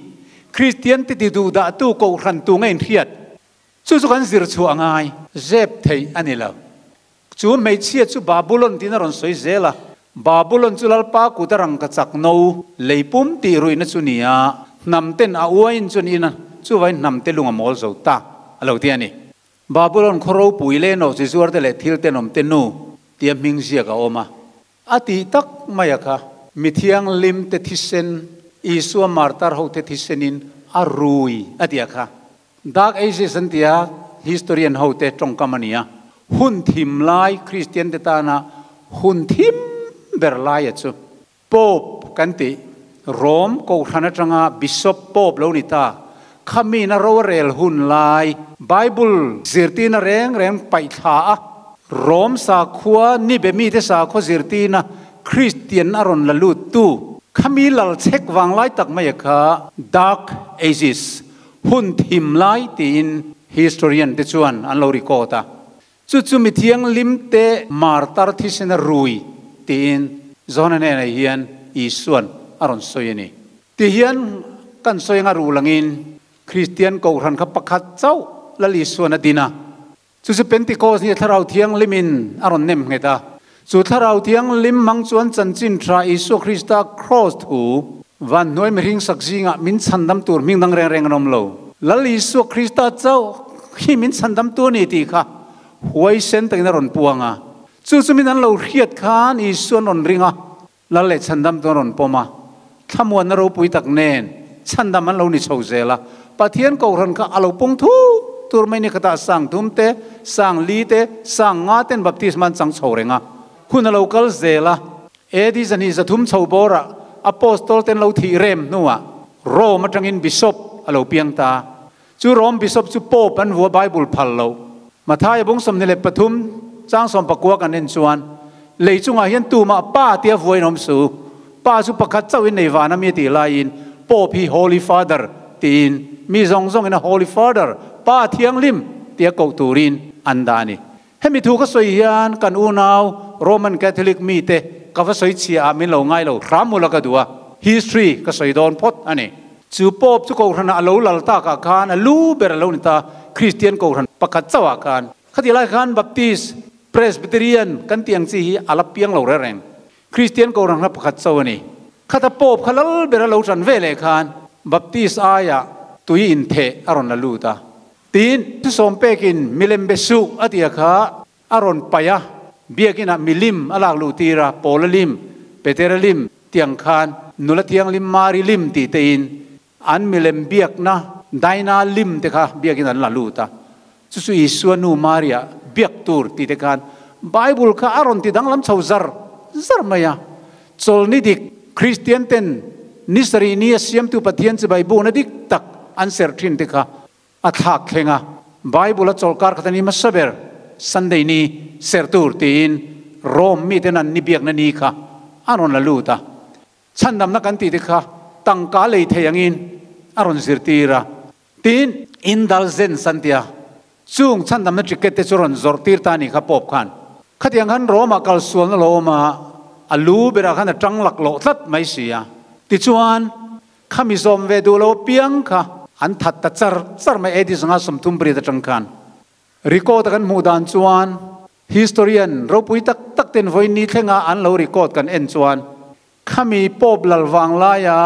Kristian te ti duhdahtu Kohhran tu nge inhriat? Chu chu kan zir chhuah a ngai. Zep theih a ni lo. Chu hmeichhia chu Babulon tiin a rawn sawi zel a. Babulon chu Lalpa kut a rangkachak no lei pum tih ruihna chu ni a, hnam ten a uain chuan in a, chuvain hnam te lung a mawl zo ta a lo ti a ni. Babulon khaw ropui leh nawh chi zuar te leh thil tenawm te nu tia hming ziak a awm a. A tih tak mai a kha. Mi thianghlim te thisen, Isua martar ho te thisenin a rui a ti a kha. Dark Ages an ti a, historian ho te tawngkam a ni a. Hun thim lai, Kristian te tana hun thim ber lai a chu. Pope kan tih, Rome kohhran atanga Bishop Pope lo ni ta, khamiin a ro a rel hun lai, Bible zirtirna reng reng paih thla a, Rome sakhua ni be mite sakhaw zirtirna Kristian a rawn la lut tu, khami lal chhek vang lai tak mai a kha Dark Ages, hun thim lai tiin historian te chuan an lo record a. Chu chu mi thianghlim te martar thisena rui tiin John-a hnenah hian Isua'n a rawn sawi a ni. Tihian kan sawi anga ruh langin Kristian Kohhran kha pakhat chauh Lal Isua'n a din a. Chu chu Pentecost nia Thlarau Thianghlimin a rawn nem nghet a. Chu Thlarau Thianghlim hmang chuan chanchin tha Isua Krista Kraws thu van hnuai mihring sak zingah min chhandam tur hming dang reng reng an awm lo. Lal Isua Krista chauh hi min chhandam tu a ni tih kha huaisen takin a rawn puang a. Chu chu min an lo hriat khan Isua an rawn ring a, Lal leh chhandam chu an rawn pawm a. Thlamuanna ropui tak nen chhandam an lo ni chho zel a. Pathian Kohhran kha a lo pung thu tur mai ni khatah sang thum te, sang li te, sang nga ten baptisma an chang chho reng a. Hun a lo kal zel a. AD 203 chho bawrah Apostol ten lo thih rem hnuah Rome atangin Bishop a lo piang ta. Chu Rome Bishop chu Pope an vua Bible phal lo. Mathaia bung 23 chang 19 kan en chuan lei chungah hian tumah Pa tia vuain awm su. Pa chu pakhat chauhin nei van a mi tih laiin Pope hi Holy Father tiin mi zawng zawngin a Holy Father, Pa Thianghlim, tia koh turin an dah a ni. Hemi thu ka sawi hian kan unau Roman Catholic mite ka va sawi chhia ah min lo ngai lo hram ula ka duh a, history ka sawi dawn phawt a ni. Chu Pope chu Kohhranah a lo lal tak ah khan a lu ber a lo ni ta, Kristian Kohhran pakhat chauh ah khan. Khatih lai khan Baptist, Presbyterian kan tih ang chi hi a la piang lo reng reng. Kristian Kohhran kha pakhat chauh a ni. Khata Pope kha lal ber a lo tan ve leh khan Baptist aiah tui intheh a rawn la lut a. Tiin thusawm pekin milem be suh a tia kha a rawn paih a, Biakin ah milim a lak luh tir a, Paula lim, Petera lim tiang khan nula thianghlim Mari lim tih te in an milem biakna Daina lim te kha biakin an la lut a. Chu chu Isua nu Maria biak tur tih te khan Bible kha a rawn ti danglam chho zar zar mai a. Chawlni dik Kristian ten ni sarih ni a siamtu Pathian chibai bukna dik tak an ser thin te kha a thlak thleng a. Bible a chawlhkar khat a ni hmasa ber Sunday ni ser tur tiin Rome miten an ni biakna ni kha an rawn la lut a. Chhandamna kan tih te kha tangka lei thei angin a rawn zirtir a. Tin, indulgence an ti a, chung chhandamna ticket te chu rawn zawrh tir ta a nih kha Pope khan. Khatiang khan Rome-ah kal sualna lo awm a, a lu berah khan a tang laklawh tlat mai si a. Tichuan, khami zawm ve duh lo apiang kha an that ta char char mai AD 138 atang khan. Record a kan hmuh dan chuan historian ropui tak tak ten vawiin ni thlenga an lo record kan en chuan Khami Pope lal vang laia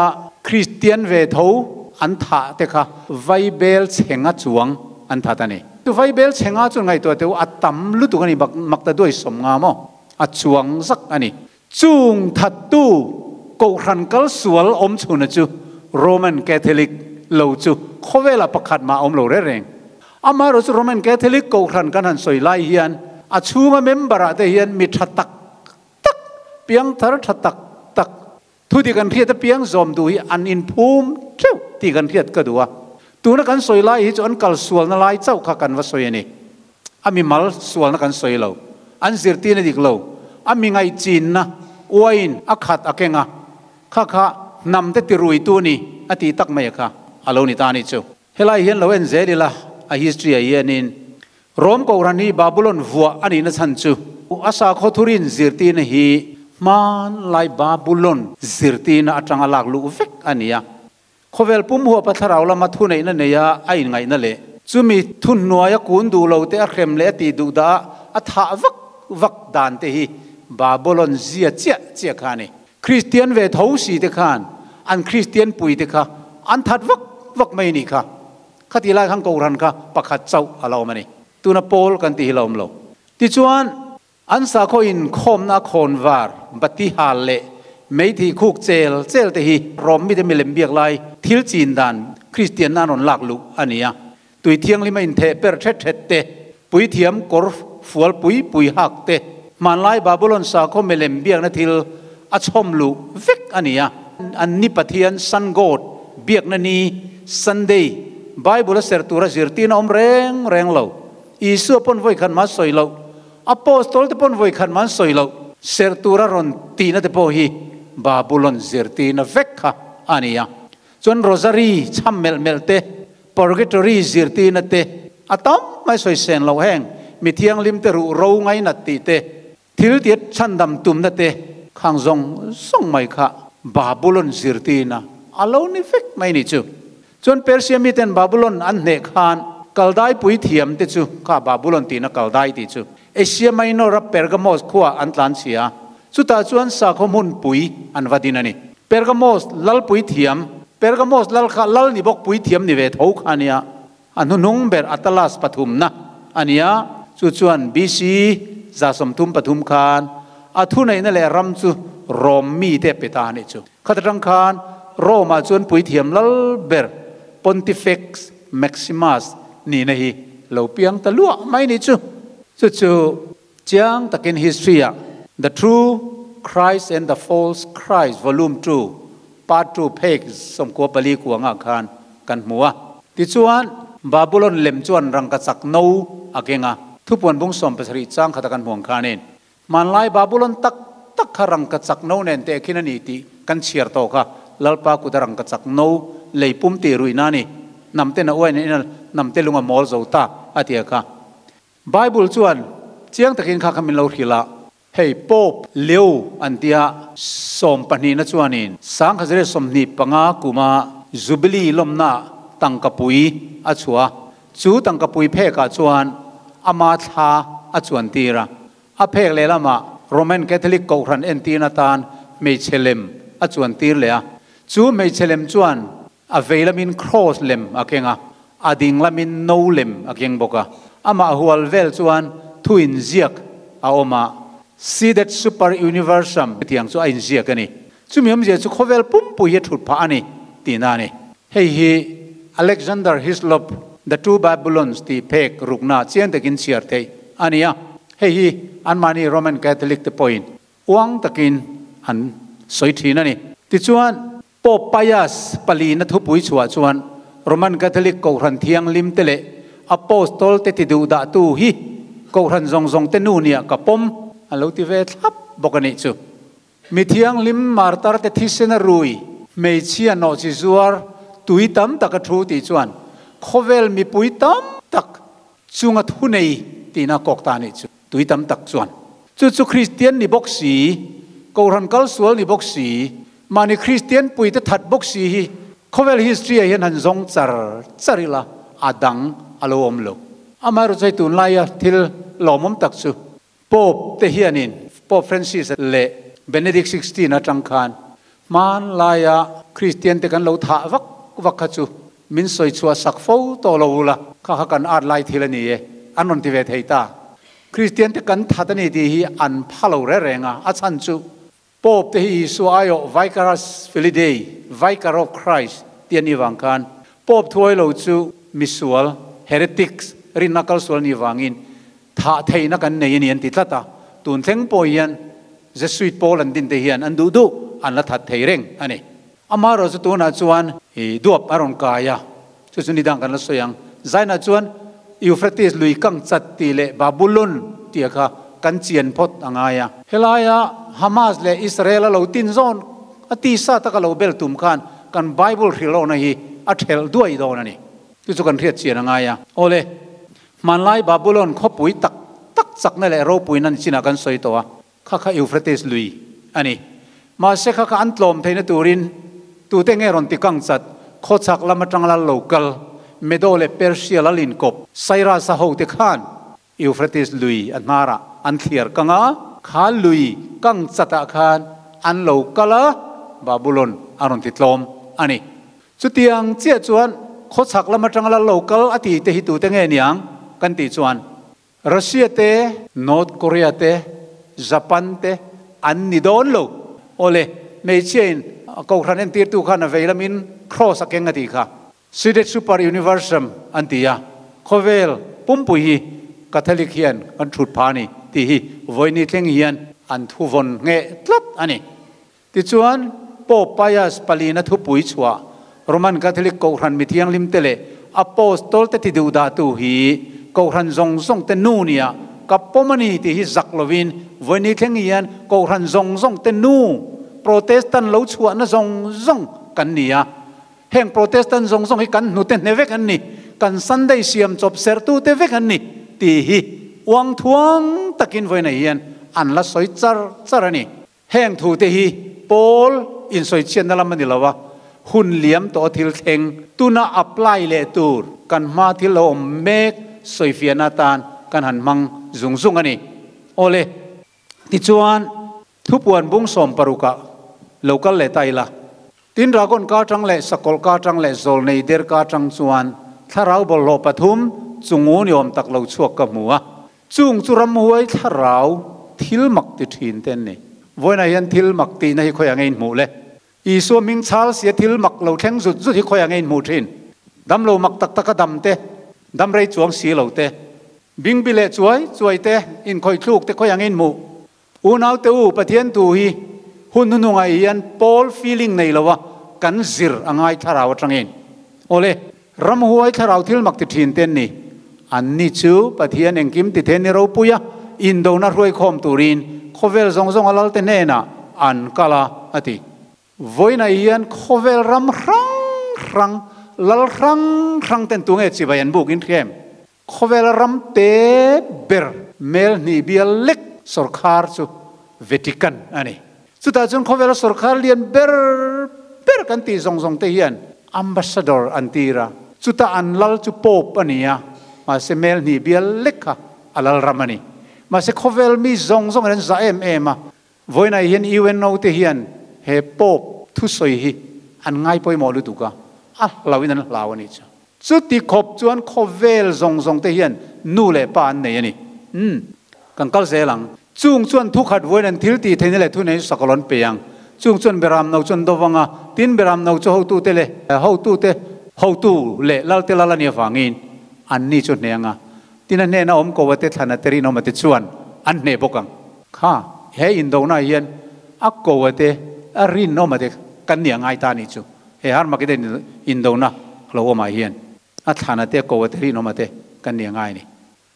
Kristian ve tho an thah te kha Vaibel chhenga chuang an that a ni. Chu Vaibel chhenga chuan ngaihtuah teh u a tam lutuk a ni bak mak ta duai sawm nga maw a chuang zak a ni. Chung thattu Kohhran kal sual awm chhuna chu Roman Catholic lo chu khawvelah pakhat mah a awm lo reng reng. Amaherawhchu Roman Catholic Kohhran kan han sawi lai hian a chhunga member ah te hian mi tha tak tak, piangthar tha tak tak, thu dik an hriat apiang zawm duh hi an inphum theuh tih kan hriat ka duh a. Tuna kan sawi lai hi chu an kal sualna lai chauh kha kan va sawi a ni. A mimal sualna kan sawi lo. An zirtirna dik lo. A mi ngaihchinna uain a khat a keng a, kha kha hnam te tiruitu a ni a tih tak mai a kha a lo ni ta a nih chu. Helai hian lo en zel ila a history ah hianin Rom Kohhran hi Babulon vuah a nihna chhan chu a sakhaw thurin zirtirna hi hmanlai Babulon zirtirna atanga lak luh vek a ni a. Khawvel pum huapa thlarau lama thuneihna neia a inngaihna leh chumi thuhnuaia kun duh lo te a hrem leh a tih duh dah a thah vak vak dan te hi Babulon zia chiah chiah kha a ni. Kristian ve tho si te khan an Kristian pui te kha an that vak vak mai nih kha. Khati lai khan Kohhran kha pakhat chauh a la awm a ni. Tuna Paul kan tih hi la awm lo. Tichuan, an sakhaw inkhawmna khawnvar, bati hal leh meithi khuk chel chel te hi Rom mite milem biak lai thil chin dan Kristianna an rawn lak luh a ni a. Tui thianghlima intheh per thet thet te, puithiam kawr fual pui pui hak te, hmanlai Babulon sakhaw milem biakna thil a chhawm luh vek a ni a. An ni Pathian, Sun God, biakna ni, Sunday, Bible a ser tura zirtirna awm reng reng lo. Isua pawn vawi khat mah sawi loh, Apostol te pawn vawi khat mah an sawi loh, ser tura rawn tihna te pawh hi Babulon zirtirna vek kha a ni a. Chuan Rosary chham melh melh te, Purgatory zirtirna te a tam mai sawi sen loh heng mi thianghlim te ruh ro ngainat tih te, thil tiat chhandam tumna te khang zawng zawng mai kha Babulon zirtirna a lo ni vek mai ni chu. Chuan Persia miten Babulon an hneh khan Kaldai puithiam te chu kha Babulon tihna Kaldai tih chu Asia Minor a Pergamos khua an tlanchhia a, chutah chuan sakhaw hmunpui an va din a ni. Pergamos lal puithiam, Pergamos lal kha lal ni bawk puithiam ni ve tho kha a nia, a hnuhnung ber Atalas pathumna a nia, chu chuan BC 133 khan a thuneihna leh ram chu Rom mite a pe ta a nih chu. Khat atang khan Rome-ah chuan puithiam lal ber Pontifex Maximus nihna hi lo piang ta luah mai nih chu. Chu chu Chiang takin history-ah The True Christ and the False Christ Volume ii Part ii phek 94 kuangah khan kan hmu a. Tichuan, Babulon lem chuan rangkachak no a keng a, thupuan bung 17 chang khata kan hmuang khanin hmanlai Babulon tak tak kha rangkachak no nen tehkhin a ni tih kan chhiar tawh kha. Lalpa kuta rangkachak no lei pum tih ruihna a ni. Hnamten a uain a hnamte lung a mawl zo ta a ti a kha. Bible chuan chiang takin kha kha min lo hrilh a, hei Pope Leo an tia sawmpahnihna chuanin 1025 kuma Jubilee lawmna tangkapui a chhuah a, chu tangkapui phekah chuan ama thla a chuan tir a, a phek lehlamah Roman Catholic Kohhran entirna tan hmeichhe lem a chuan tir leh a, chu hmeichhe lem chuan A vei lamin kraws lem a keng a, a ding lamin no lem a keng bawk a. Amah hual vel chuan thu inziak a awm a. Seated Super Universum tiang chu a inziak a ni. Chumi awmzia chu khawvel pumpui hi a thut phah a ni tihna a ni. Hei hi Alexander Hislop The Two Babylons tih phek rukna chiang takin chhiar theih a ni a. Hei hi anmahni Roman Catholic te pawhin uang takin an sawi thin a ni. Tichuan, Pope Pius palina thupui chhuah chuan Roman Catholic Kohhran Thianghlim te leh Apostol te ti duh dahtu hi Kohhran zawng zawng te nu nia ka pawm an lo ti ve thlap bawk a nih chu. Mi thianghlim martar te thisen a rui, hmeichhia nawhchi zuar tui tam tak a thu tih chuan khawvel mipui tam tak chunga thunei tihna kawk ta a nih chu. Tui tam tak chuan chu chu Kristian ni bawk si, Kohhran kalsual ni bawk si, mahni Kristian puite that bawk si hi khawvel history ah hian han zawng char char ila a dang a lo awm lo. Amaherawhchu hei tunlaia thil lawmawm tak chu Pope te hianin Pope Francis leh Benedict XVI atang khan hmanlaia Kristian te kan lo thah vak vak kha chu min sawi chhuah sak fo tawh lo ula, kha kha kan art lai thil a ni e, an rawn ti ve thei ta. Kristian te kan that a ni tih hi an pha lo reng reng a, a chhan chu Pope te hi Isua aiawh Vicarus Filii Dei, Vicar of Christ, tih a nih vang khan Pope thuai lo chu misual, heretics, rinna kalsual nih vangin thah theihna kan nei a ni an ti tlat a, tun thleng pawh hian Jesuit pawl an din te hian an duh duh an la that thei reng a ni. Amaherawh chu tunah chuan i duap a rawn kai a, chu chu nidang kan la sawi ang. Zainah chuan Euphrates lui kang chat tih leh Babulon tih kha kan chian phawt a ngai a. Helaia Hamas leh Israel a lo tin zawn a tisa taka lo bel tum khan kan Bible hrilhawhna hi a thelh duai dawn a ni. Chu chu kan hriat chian a ngai a. Awle, hmanlai Babulon khawpui tak tak chakna leh ropuina ni chinah kan sawi tawh a. Kha kha Euphrates lui a ni. Mahse kha kha an tlawm theihna turin tute nge rawn ti kang chat, khawchhak lam atang lal lo kal, Medo leh Persia lal inkawp, Cyrus-a hote khan Euphrates lui a hnarah an thliar kang a, kha lui kang chatah khan an lo kal a, Babulon a rawn ti tlawm a ni. Chutiang chiah chuan khawchhak lam atang lal lo kal a tih te hi tute nge niang kan tih chuan Russia te, North Korea te, Japan te an ni dawn lo. Awle, hmeichhia in Kohhran entirtu khan a vei lamin Cross a keng a tih kha. Seated Super Universum an ti a, khawvel pumpui hi Catholic hian kan thut pha a ni tih hi vawiini thleng hian an thuvawn ngheh tlat a ni. Tichuan, Pope Pius palina thupui chhuah Roman Catholic Kohhran mithianghlim te leh Apostol te ti duh dahtu hi Kohhran zawng zawng te nu nia ka pawm a ni tih hi zak lovin vawiini thleng hian Kohhran zawng zawng te nu Protestant lo chhuahna zawng zawng kan ni a. Heng Protestant zawng zawng hi kan hnute hne vek an ni, kan Sunday siam chawp sertute vek an ni tih hi uang thuang takin vawiinah hian an la sawi char char a ni. Heng thute hi pawl insawichhiatna lam a ni lo a, hun liam tawh a thil thleng tuna apply leh tur kan hma thil lo awm mek sawifiahna atan kan han hmang zung zung a ni. Awle, tichuan thupuan bung sawmparukah lo kal leh ta ila. Tin, Dragon ka atang leh Sakawlh ka atang leh Zawlnei der ka atang chuan thlarau bawlhhlawh pathum chungu ni awm tak lo chhuak ka hmu a. Chung chu ramhuai thlarau thil mak ti thin te an ni. Vawiinah hian thil mak tihna hi khawiah nge inhmuh le? Isua hming chhal sia thil mak lo thleng zut zut hi khawiah nge inhmuh thin? Dam lo mak tak taka dam te, dam rei chuang si lo te, bingbi leh chuai chuai te, inkhawih thluk te khawiah nge inhmuh? Unaute u, Pathian thu hi hun hnunungah hian pawl feeling nei lo a kan zir a ngai thlarau atangin. Awle, ramhuai thlarau thil mak ti thin te an ni. An ni chu Pathian engkim ti the ni ropui a, indona hruaikhawm turin khawvel zawng zawng a lalte hnenah an kal a, a ti. Vawiinah hian khawvel ram hrang hrang, lal hrang hrang ten tunge chibai an buk in hria em? Khawvela ram te ber mel hnih bial lek sawrkhar chu Vatican a ni. Chutah chuan khawvela sawrkhar lian ber ber kan tih zawng zawng te hian ambassador an tir a, chutah an lal chu Pope a ni a, mahse mel hnih bial lek kha a lal ram a ni. Mahse khawvel mi zawng zawng in an zah em em a, Vawiinah hian UNO te hian he Pope thusawi hi an ngai pawimawh lutuk a, a hlauhin an hlau a nih chu. Chuti khawp chuan khawvel zawng zawng te hian nu leh pa an nei a ni. Umm, kan kal zel ang. Chung chuan thu khat vawiin an thil tih theihna leh thu nei chu sakawlh an pe ang. Chung chuan Beram no chu an do vang a, tin Beram no chu hotute leh hotute hotu leh lalte lal a nih avangin anni chu hneh ang a, tin a hnehna awm ko ate thlan ate rinawm ate chuan an hneh bawk ang. Kha he indona hian a ko ate a rinawm ate kan nih a ngai ta a nih chu. He Harmagedon indona lo awmah hian a thlan ate a ko ate rinawm ate kan nih a ngai a ni.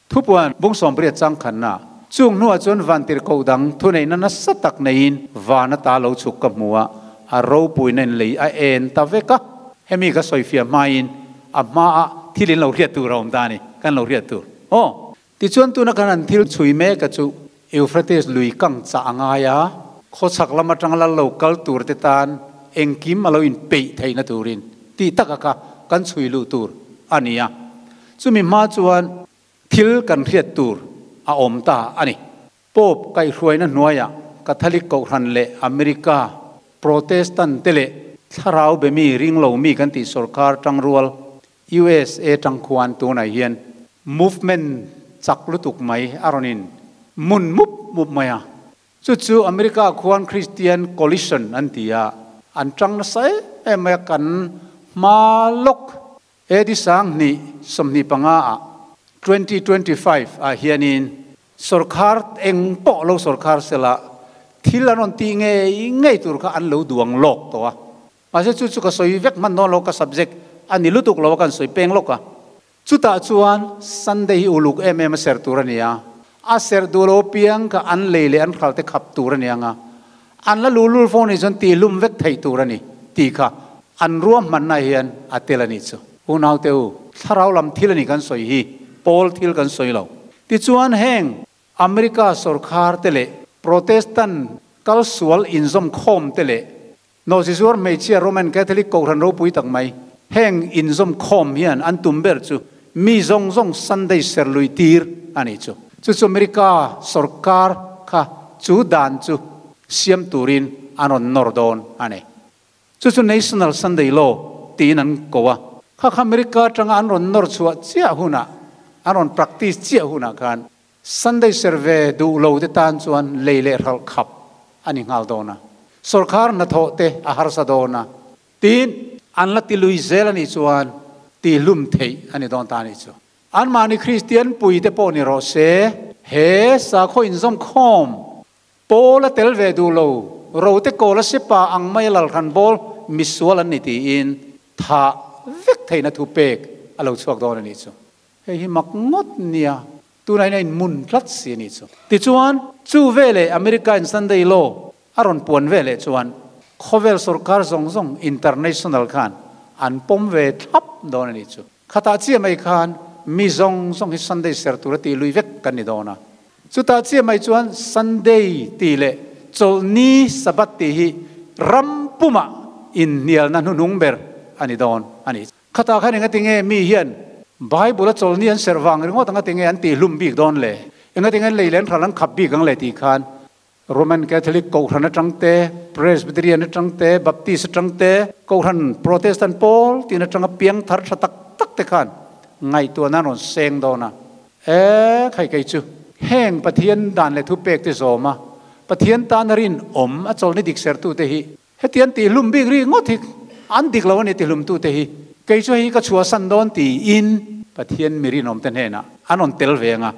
Thupuan bung 80 changkhanna chung hnuah chuan vantirhkoh dang thuneihna nasa tak neiin van ata lo chhuk ka hmu a, a ropuina in lei a en ta vek a. Hemi ka sawifiah hmain a hmaah thil in lo hriat tur a awm ta a ni, kan lo hriat tur. Aw! Tichuan tuna kan han thil chhui mek a chu Euphrates lui kang chah a ngai a, khawchhak lam atanga lal lo kal tur te tan engkim a lo inpeih theihna turin tih taka kha kan chhui luh tur a ni a. Chumi hma chuan thil kan hriat tur a awm ta a ni. Pope kaihhruaina hnuaiah Catholic Kohhran leh America Protestant te leh thlarau be mi ring lo mi kan tih sorkar tangrual USA tang khuan tunah hian movement chak lutuk mai a rawn in mun mup mup mai a. Chu chu America khuan Christian Coalition an ti a, an tang nasa em em mai a kan hma lawk. AD 2025 ah, 2025 ah hianin sorkar eng pawh lo sorkar sela thil an rawn tih ngei ngei tur kha an lo duang lawk tawh a. Mahse chu chu ka sawi vek hman dawn lo, ka subject a ni lutuk lo a kan sawi peng lawk a. Chutah chuan Sunday hi uluk em em a ser tur a ni a, a serh duh lo apiang kha an lei leh an hral te khap tur a ni ang a, An la luhlul fo nih chuan tihlum vek theih tur a ni tih kha an ruahmanna hian a tel a nih chu. Unaute u, thlarau lam thil a ni kan sawi hi, pawl thil kan sawi lo. Tichuan heng America sorkhar te leh Protestant kalsual inzawm khawm te leh Nawhchizuar hmeichhia Roman Catholic Kohhran ropui tak mai heng inzawm khawm hian an tum ber chu mi zawng zawng Sunday serlui tir a nih chu. Chu chu America sorkar kha chu dan chu siam turin an rawn nawr dawn a ni. Chu chu National Sunday Law tiin an ko a. Kha kha America atanga an rawn nawr chhuah chiah hunah, an rawn practice chiah hunah khan Sunday serve duh lo te tan chuan lei leh hralh khap a ni nghal dawn a, sorkar hnathawh te a harsa dawn a, tiin an la ti lui zel a nih chuan tihlum theih a ni dawn ta a nih chu. Anmahni Kristian pui te pawh ni rawh se, he sakhaw inzawmkhawm pawl a tel ve duh lo, rote kawl a sepa ang mai a lalhran bawl misual an ni tiin thah vek theihna thu pek a lo chhuak dawn a nih chu. Hei hi mak ngawt nia, tunah hian a inmun tlat si a nih chu. Tichuan, chu veleh America in Sunday Law a rawn puan veleh chuan khawvel sorkar zawng zawng international khan an pawm ve thlap dawn a nih chu. Khatah chiah mai khan mi zawng zawng hi Sunday ser tur a tih lui vek kan ni dawn a. Chutah chiah mai chuan Sunday tih leh Chawlhni, Sabbath, tih hi ram pumah inhnialna hnuhnung ber a ni dawn a nih chu. Khatah khan engati nge mi hian Bible a chawlni an serh vang ringawt angati nge an tihlum bik dawn le? Engati nge lei leh an hral an khap bik ang le tih khan Roman Catholic Kohhran atang te, Presbyterian atang te, Baptist atang te, Kohhran Protestant pawl tin atanga piang thar tha tak tak te khan ngaihtuahna an rawn seng dawn a. E khai kei chu heng Pathian dan leh thupek te zawm a, Pathian tana rinawm a chawlni dik sertute hi Hetiang tihlum bik ri ngawt hi an dik lo a ni tihlumtute hi. Kei chu hei ka chhuahsan dawn tiin Pathian mi rinawmte hnenah an rawn tel ve ang a.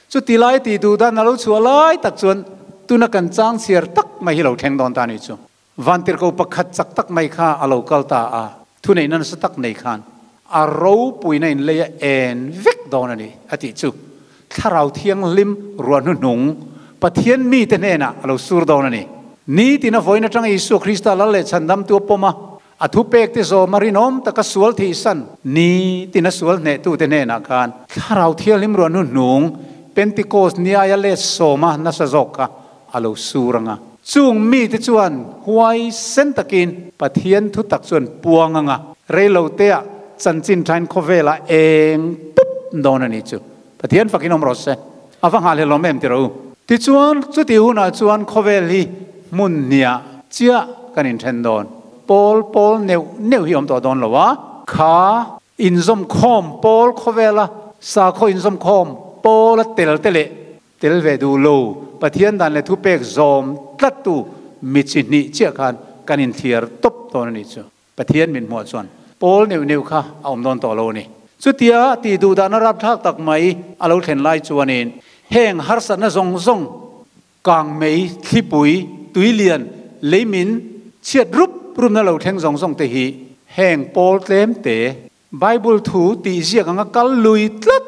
Chuti lai tih duh dan a lo chhuah lai tak chuan tuna kan chang chhiar tak mai hi lo thleng dawn ta a nih chu. Vantirhko pakhat chak tak mai kha a lo kal ta a, thuneihna nasa tak nei khan a ropuina in lei a en vek dawn a ni a tih chu. Thlarau Thianghlim ruah hnuhnung Pathian mite hnenah a lo sur dawn a ni. Nitin a vawiin atanga Isua Krista lal leh chhandamtu a pawm a, a thupekte zawm a rinawm taka sual thihsan nitin a sual hnehtute hnenah khan Thlarau Thianghlim ruah hnuhnung Pentecost ni aia let sawma nasa zawk kha a lo sur ang a. Chung mite chuan huaisen takin Pathian thutak chuan puang ang a, reiloteah chanchin thain khawvelah eng pup dawn a nih chu. Pathian fakin awm rawh se. A va nghah hlelawm em tiraw u? Tichuan, chuti hunah chuan khawvel hi hmun hniah chiah kan inthen dawn. Pawl pawl neuh neuh hi awm tawh dawn lo a. Kha inzawmkhawm pawl khawvela sakhaw inzawmkhawm pawla tel te leh tel ve duh lo Pathian dan leh thupek zawm tlattu mi chi hnih chiah khan kan inthliar tawp dawn a nih chu. Pathian min hmuah chuan pawl neuh neuh kha a awm dawn tawh lo a ni. Chutia tih duh dahna rapthlak tak mai a lo thlen lai chuanin heng harsatna zawng zawng kangmei, thlipui, tuilian, leimin, chhiat rup rupna lo thleng zawng zawng te hi heng pawl tlem te, Bible thu tih ziak anga kal lui tlat,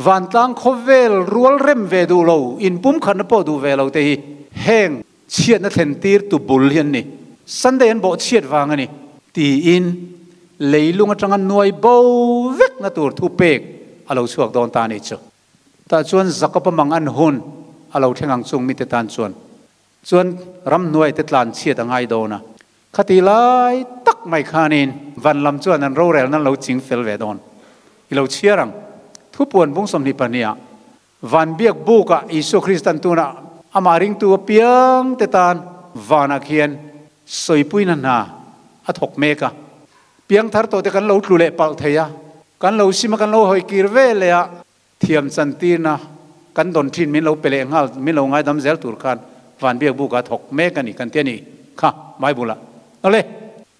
vantlang khawvel rual rem ve duh lo, inpumkhatna pawh duh ve lo te hi heng chhiatna thlen tir tu bul hi an ni. Sunday an bawh chhiat vang a ni tiin leilung atanga nuai bo vekna tur thu pek a lo chhuak dawn ta a nih chu. Tah chuan Jakob-a mang an hun a lo thleng ang chung mite tan chuan chuan ramhnuai te tlan chhiat a ngai dawn a. Khati lai tak mai khanin van lam chuan an rorelna an lo ching fel ve dawn. I lo chhiar ang. Thupuan bung 22 ah van biak bukah Isua Kristan tunah amah ringtu apiang te tan vanah khian sawipuina hna a thawk mek a. Piangthar tawh te kan lo tlu leh palh thei a, kan lo sim a kan lo hawi kir ve leh a, Thiam chantirna kan dawn thin min lo pe leh nghal, min lo ngaidam zel tur khan van biak buk a thawk mek a ni kan ti a ni kha Bible ah. Awle,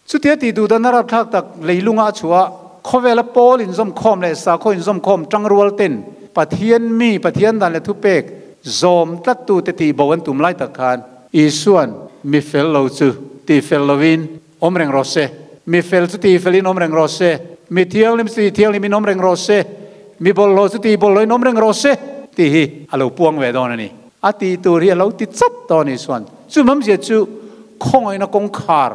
chutia tih duh dan a rapthlak tak leilunga a chhuah a, khawvela pawl inzawmkhawm leh sakhaw inzawmkhawm tangrual ten Pathian mi, Pathian dan leh thupek zawm tlattute tih bo an tum lai tak khan Isua'n mi fel lo chu tih fel lovin awm reng rawh se, mi fel chu tih felin awm reng rawh se, mi thianghlim chu tih thianghlimin awm reng rawh se, mi bawlhhlawh chu tih bawlhhlawhin awm reng rawh se tih hi a lo puang ve dawn a ni. A tih tur hi a lo ti chat dawn a ni chuan chu mamzia chu khawngaihna kawngkhar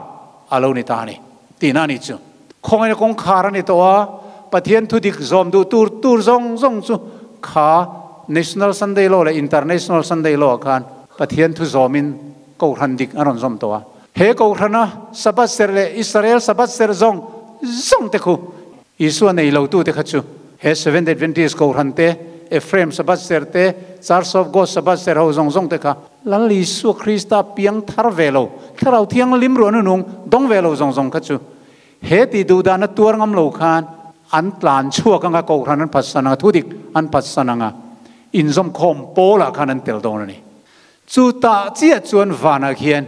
a lo ni ta a ni tihna a ni chu. Khawngaihna kawngkhar a ni tawh a, Pathian thu dik zawm duh tur tur zawng zawng chu kha National Sunday Law leh International Sunday Law ah khan Pathian thu zawmin Kohhran dik a rawn zawm tawh a. He Kohhrana Sabbath serh leh Israel Sabbath serh zawng zawng te khu Isua nei lo tute kha chu he Seventh Adventist Kohhran te, Ephraim Sabbath serh te, Church of God Sabbath serh ho zawng zawng te kha Lal Isua Krista piang thar ve lo, Thlarau Thianghlim ruah nunung dawng ve lo zawng zawng kha chu he tih duh dahna tuar ngam lo khan an tlan chhuak anga Kohhran an phatsan anga, thu dik an phatsan anga inzawmkhawm pawlah khan an tel dawn a ni. Chu tah chiah chuan vanah khian,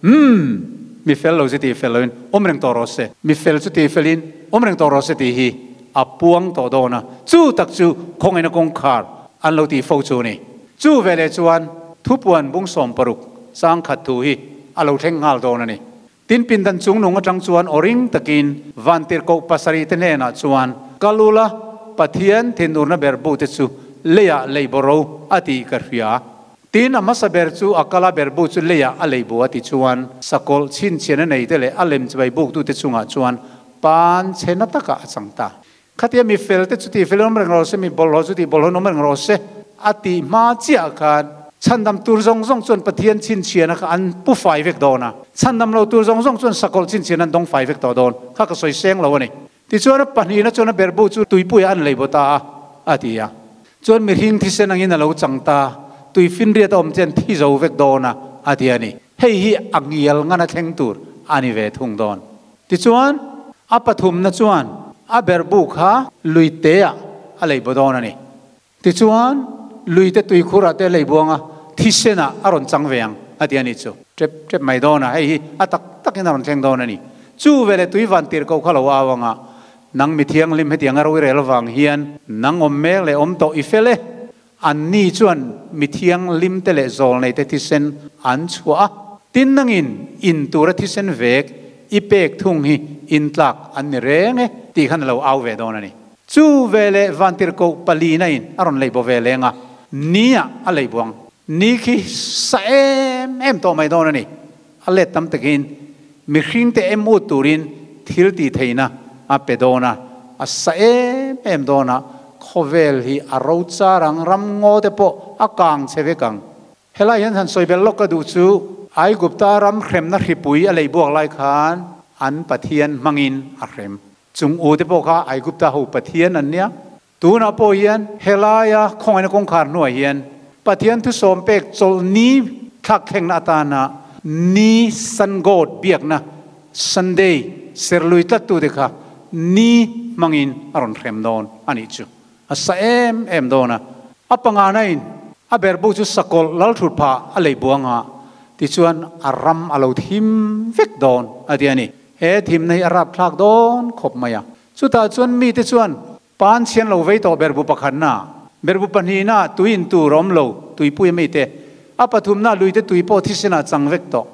Umm, mi fel lo chu tih fel loin awm reng tawh rawh se, mi fel chu tih felin awm reng tawh rawh se tih hi a puang tawh dawn a. Chu tak chu khawngaihna kawngkhar an lo tih fo chu a ni. Chu veleh chuan thupuan bung 60 chang khat thu hi a lo thleng nghal dawn a ni. Tin pindan chung nung atang chuan aw ring takin vantirhkoh pasarih te hnenah chuan, Kal ula, Pathian thinurna ber bu te chu leiah lei bawro a tih ka hria. Tin a hmasa ber chu a kala ber bu chu leiah a lei bu a ti chuan sakawlh chhinchhian a nei te leh a lem chibai buktute chungah chuan pan chhe na takah a chang ta. Khatia mi fel te chu tih fel in awm reng rawh se, mi bawlhhlawh chu tih bawlhhlawh in awm reng rawh se a tih hma chiah khan chhandam tur zawng zawng chuan Pathian chhinchhiahna kha an pu fai vek dawn a, chhandam lo tur zawng zawng chuan sakawlh chhinchhiahna an dawng fai vek tawh dawn kha ka sawi seng lo a ni. Tichuan a pahnihna chuan a berhbu chu tuipuiah an lei baw ta a, a ti a. Chuan mihring thisen angin a lo chang ta, tui finriat a awm chian thi zo vek dawn a, a ti a ni. Hei hi a ngial ngana thleng tur a ni ve thung dawn. Tichuan, a pathumna chuan a berhbu kha luiteah a lei baw dawn a ni. Tichuan, luite tuikhurah te a lei buang a, thisenah a rawn chang ve ang, a ti a nih chu. Tep tep mai dawn a, hei hi a tak takin a rawn thleng dawn a ni. Chu veleh tui van tir ko kha lo au ang a, Nang mi thianghlim hetiang a roirel avang hian nang awm mek leh awm tawh i fel e. Anni chuan mi thianghlimte leh zawlneite thisen an chhuah a, tin nangin in tura thisen vek i pek thung hi in tlak an ni reng e tih khan a lo au ve dawn a ni. Chu veleh vantirhkoh palina in a rawn leibaw ve leng a, ni-ah a leibuang ni khi sa em em tawh mai dawn a ni. A let tam takin mihringte em ut turin thil tih theihna a pe dawn a, a sa em em dawn a, khawvel hi a ro char ang, ram ngaw te pawh a kang che vek ang. Helai hian han sawi belh lawk ka duh chu, Aigupta ram hremna hripui a lei buak lai khan an Pathian hmangin a hrem. Chung u te pawh kha Aigupta ho Pathian an nia. Tunah pawh hian helaia khawngaihna kawngkhar hnuah hian Pathian thusawm pek chawlhni thlak thlengna atana ni Sun God biakna Sunday serlui tlattute kha ni hmangin a rawn hrem dawn a nih chu a sa em em dawn a. A pangana in. A berbu chu sakawlh lalthutphah a lei buang a, tichuan a ram a lo thim vek dawn a ti a ni. He thimna hi a rapthlak dawn khawp mai a. Chutah chuan mite chuan pan chhian lo vei tawh berbu pakhatna, berbu pahnihna tui in tur a awm lo, tuipui a mite, a pathumna luite tui pawh thisen ah chang vek tawh,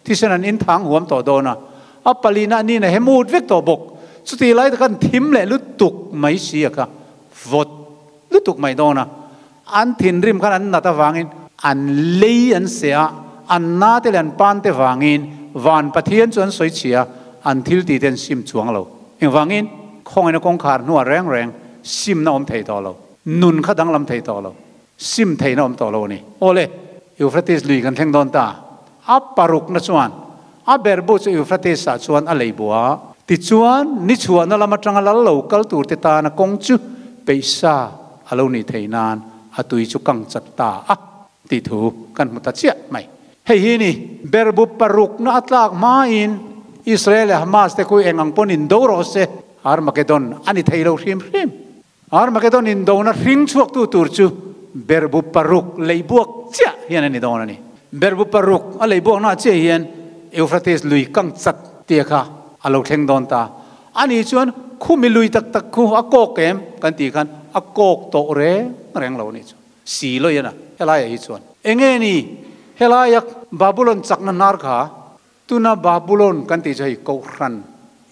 thisen an inthang huam tawh dawn a, a palina nina he mut vek tawh bawk. Chutih lai tak an thim leh lutuk mai si a kha vawt lutuk mai dawn a. An thinrim khan an nat avangin an lei an seh a, an na te leh an pan te vangin van Pathian chu an sawi chhia a, an thil tih te an sim chuang lo. Engvangin? Khawngin a kawngkhar hnuah reng reng simna awm thei tawh lo, nun kha danglam thei tawh lo, sim theihna awm tawh lo a ni. Awle, Euphrates lui kan thleng dawn ta. A parukna chuan a berbu chu Euphrates ah chuan a lei bua a, tichuan ni chhuahna lam atanga lal lo kal tur te tana kawng chu peihsa a lo nih theih nan a tui chu kang chat ta a tih thu kan hmu ta chiah mai. Hei hi ni berbu parukna a tlak hmain Israel leh Hamas te khu eng ang pawn indo rawh se, Armageddon a ni thei lo hrim hrim. Armageddon indona hring chhuaktu tur chu berbu paruk leibuak chiah hian a ni dawn a ni. Berbu paruk a leibuaknaah chiah hian Euphrates lui kang chat tia kha a lo thleng dawn ta. Ani chuan khumi lui tak tak khu a kawk em kan tih khan a kawk tawh reng reng lo a nih chu. Si lawih a na helaiah hi chuan. Enge ni helaia Babulon chakna hnar kha Tuna Babulon kan tih chu hei Kohhran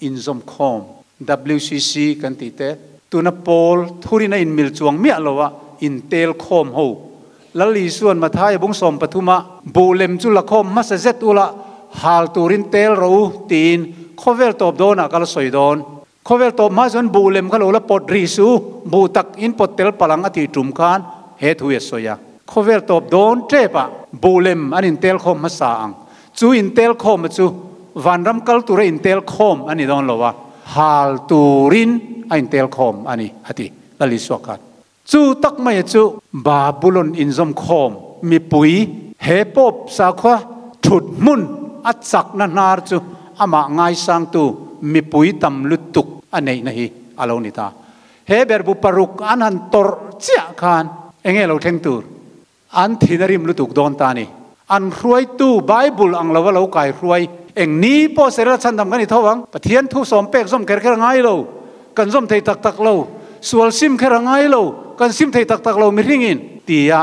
inzawmkhawm, WCC kan tih te, tuna pawl thurin a inmil chuang miah lo a intel khawm ho. Lal Isuan Mathaia bung 13 ah buh lem chu la khawm hmasa zet ula hal turin tel rawh u tiin khawvel tawp dawnah ka la sawi dawn. Khawvel tawp hma chuan buh lem kha lo la pawt rih su, buh tak in pawt tel palang a tih tum khan he thu hi a sawi a. Khawvel tawp dawn tep ah buh lem an intel khawm hmasa ang. Chu intel khawm chu vanram kal tura intel khawm a ni dawn lo a, hal turin a intel khawm a ni a ti Lal Isua khan. Chu tak mai chu Babulon inzawm khawm mipui he Pope sakhua thut hmun a chakna hnar chu amah ngaisangtu mipui tam lutuk a neihna hi a lo ni ta. He berbu paruk an han tawrh chiah khan enge lo thleng tur? An thin a rim lutuk dawn ta a ni. An hruaitu Bible ang lova lo kai hruai eng ni pawh serela chhandam kan ni tho ang. Pathian thu sawm pek zawm kher kher a ngai lo. Kan zawm thei tak tak lo. Sual sim kher a ngai lo. Kan sim thei tak tak lo mihringin tia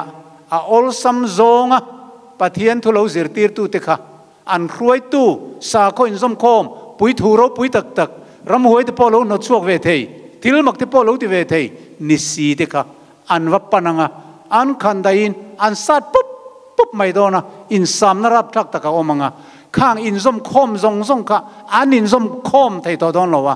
a awlsam zawnga Pathian thu lo zirtirtute kha an hruaitu sakhaw inzawmkhawm puithu ropui tak tak ramhuai te pawh lo hnawt chhuak ve thei, thil mak te pawh lo ti ve thei ni si te kha an va pan ang a, an khan daihin an sat pup pup mai dawn a, insamna rapthlak tak a awm ang a, khang inzawmkhawm zawng zawng kha an inzawmkhawm thei tawh dawn lo a,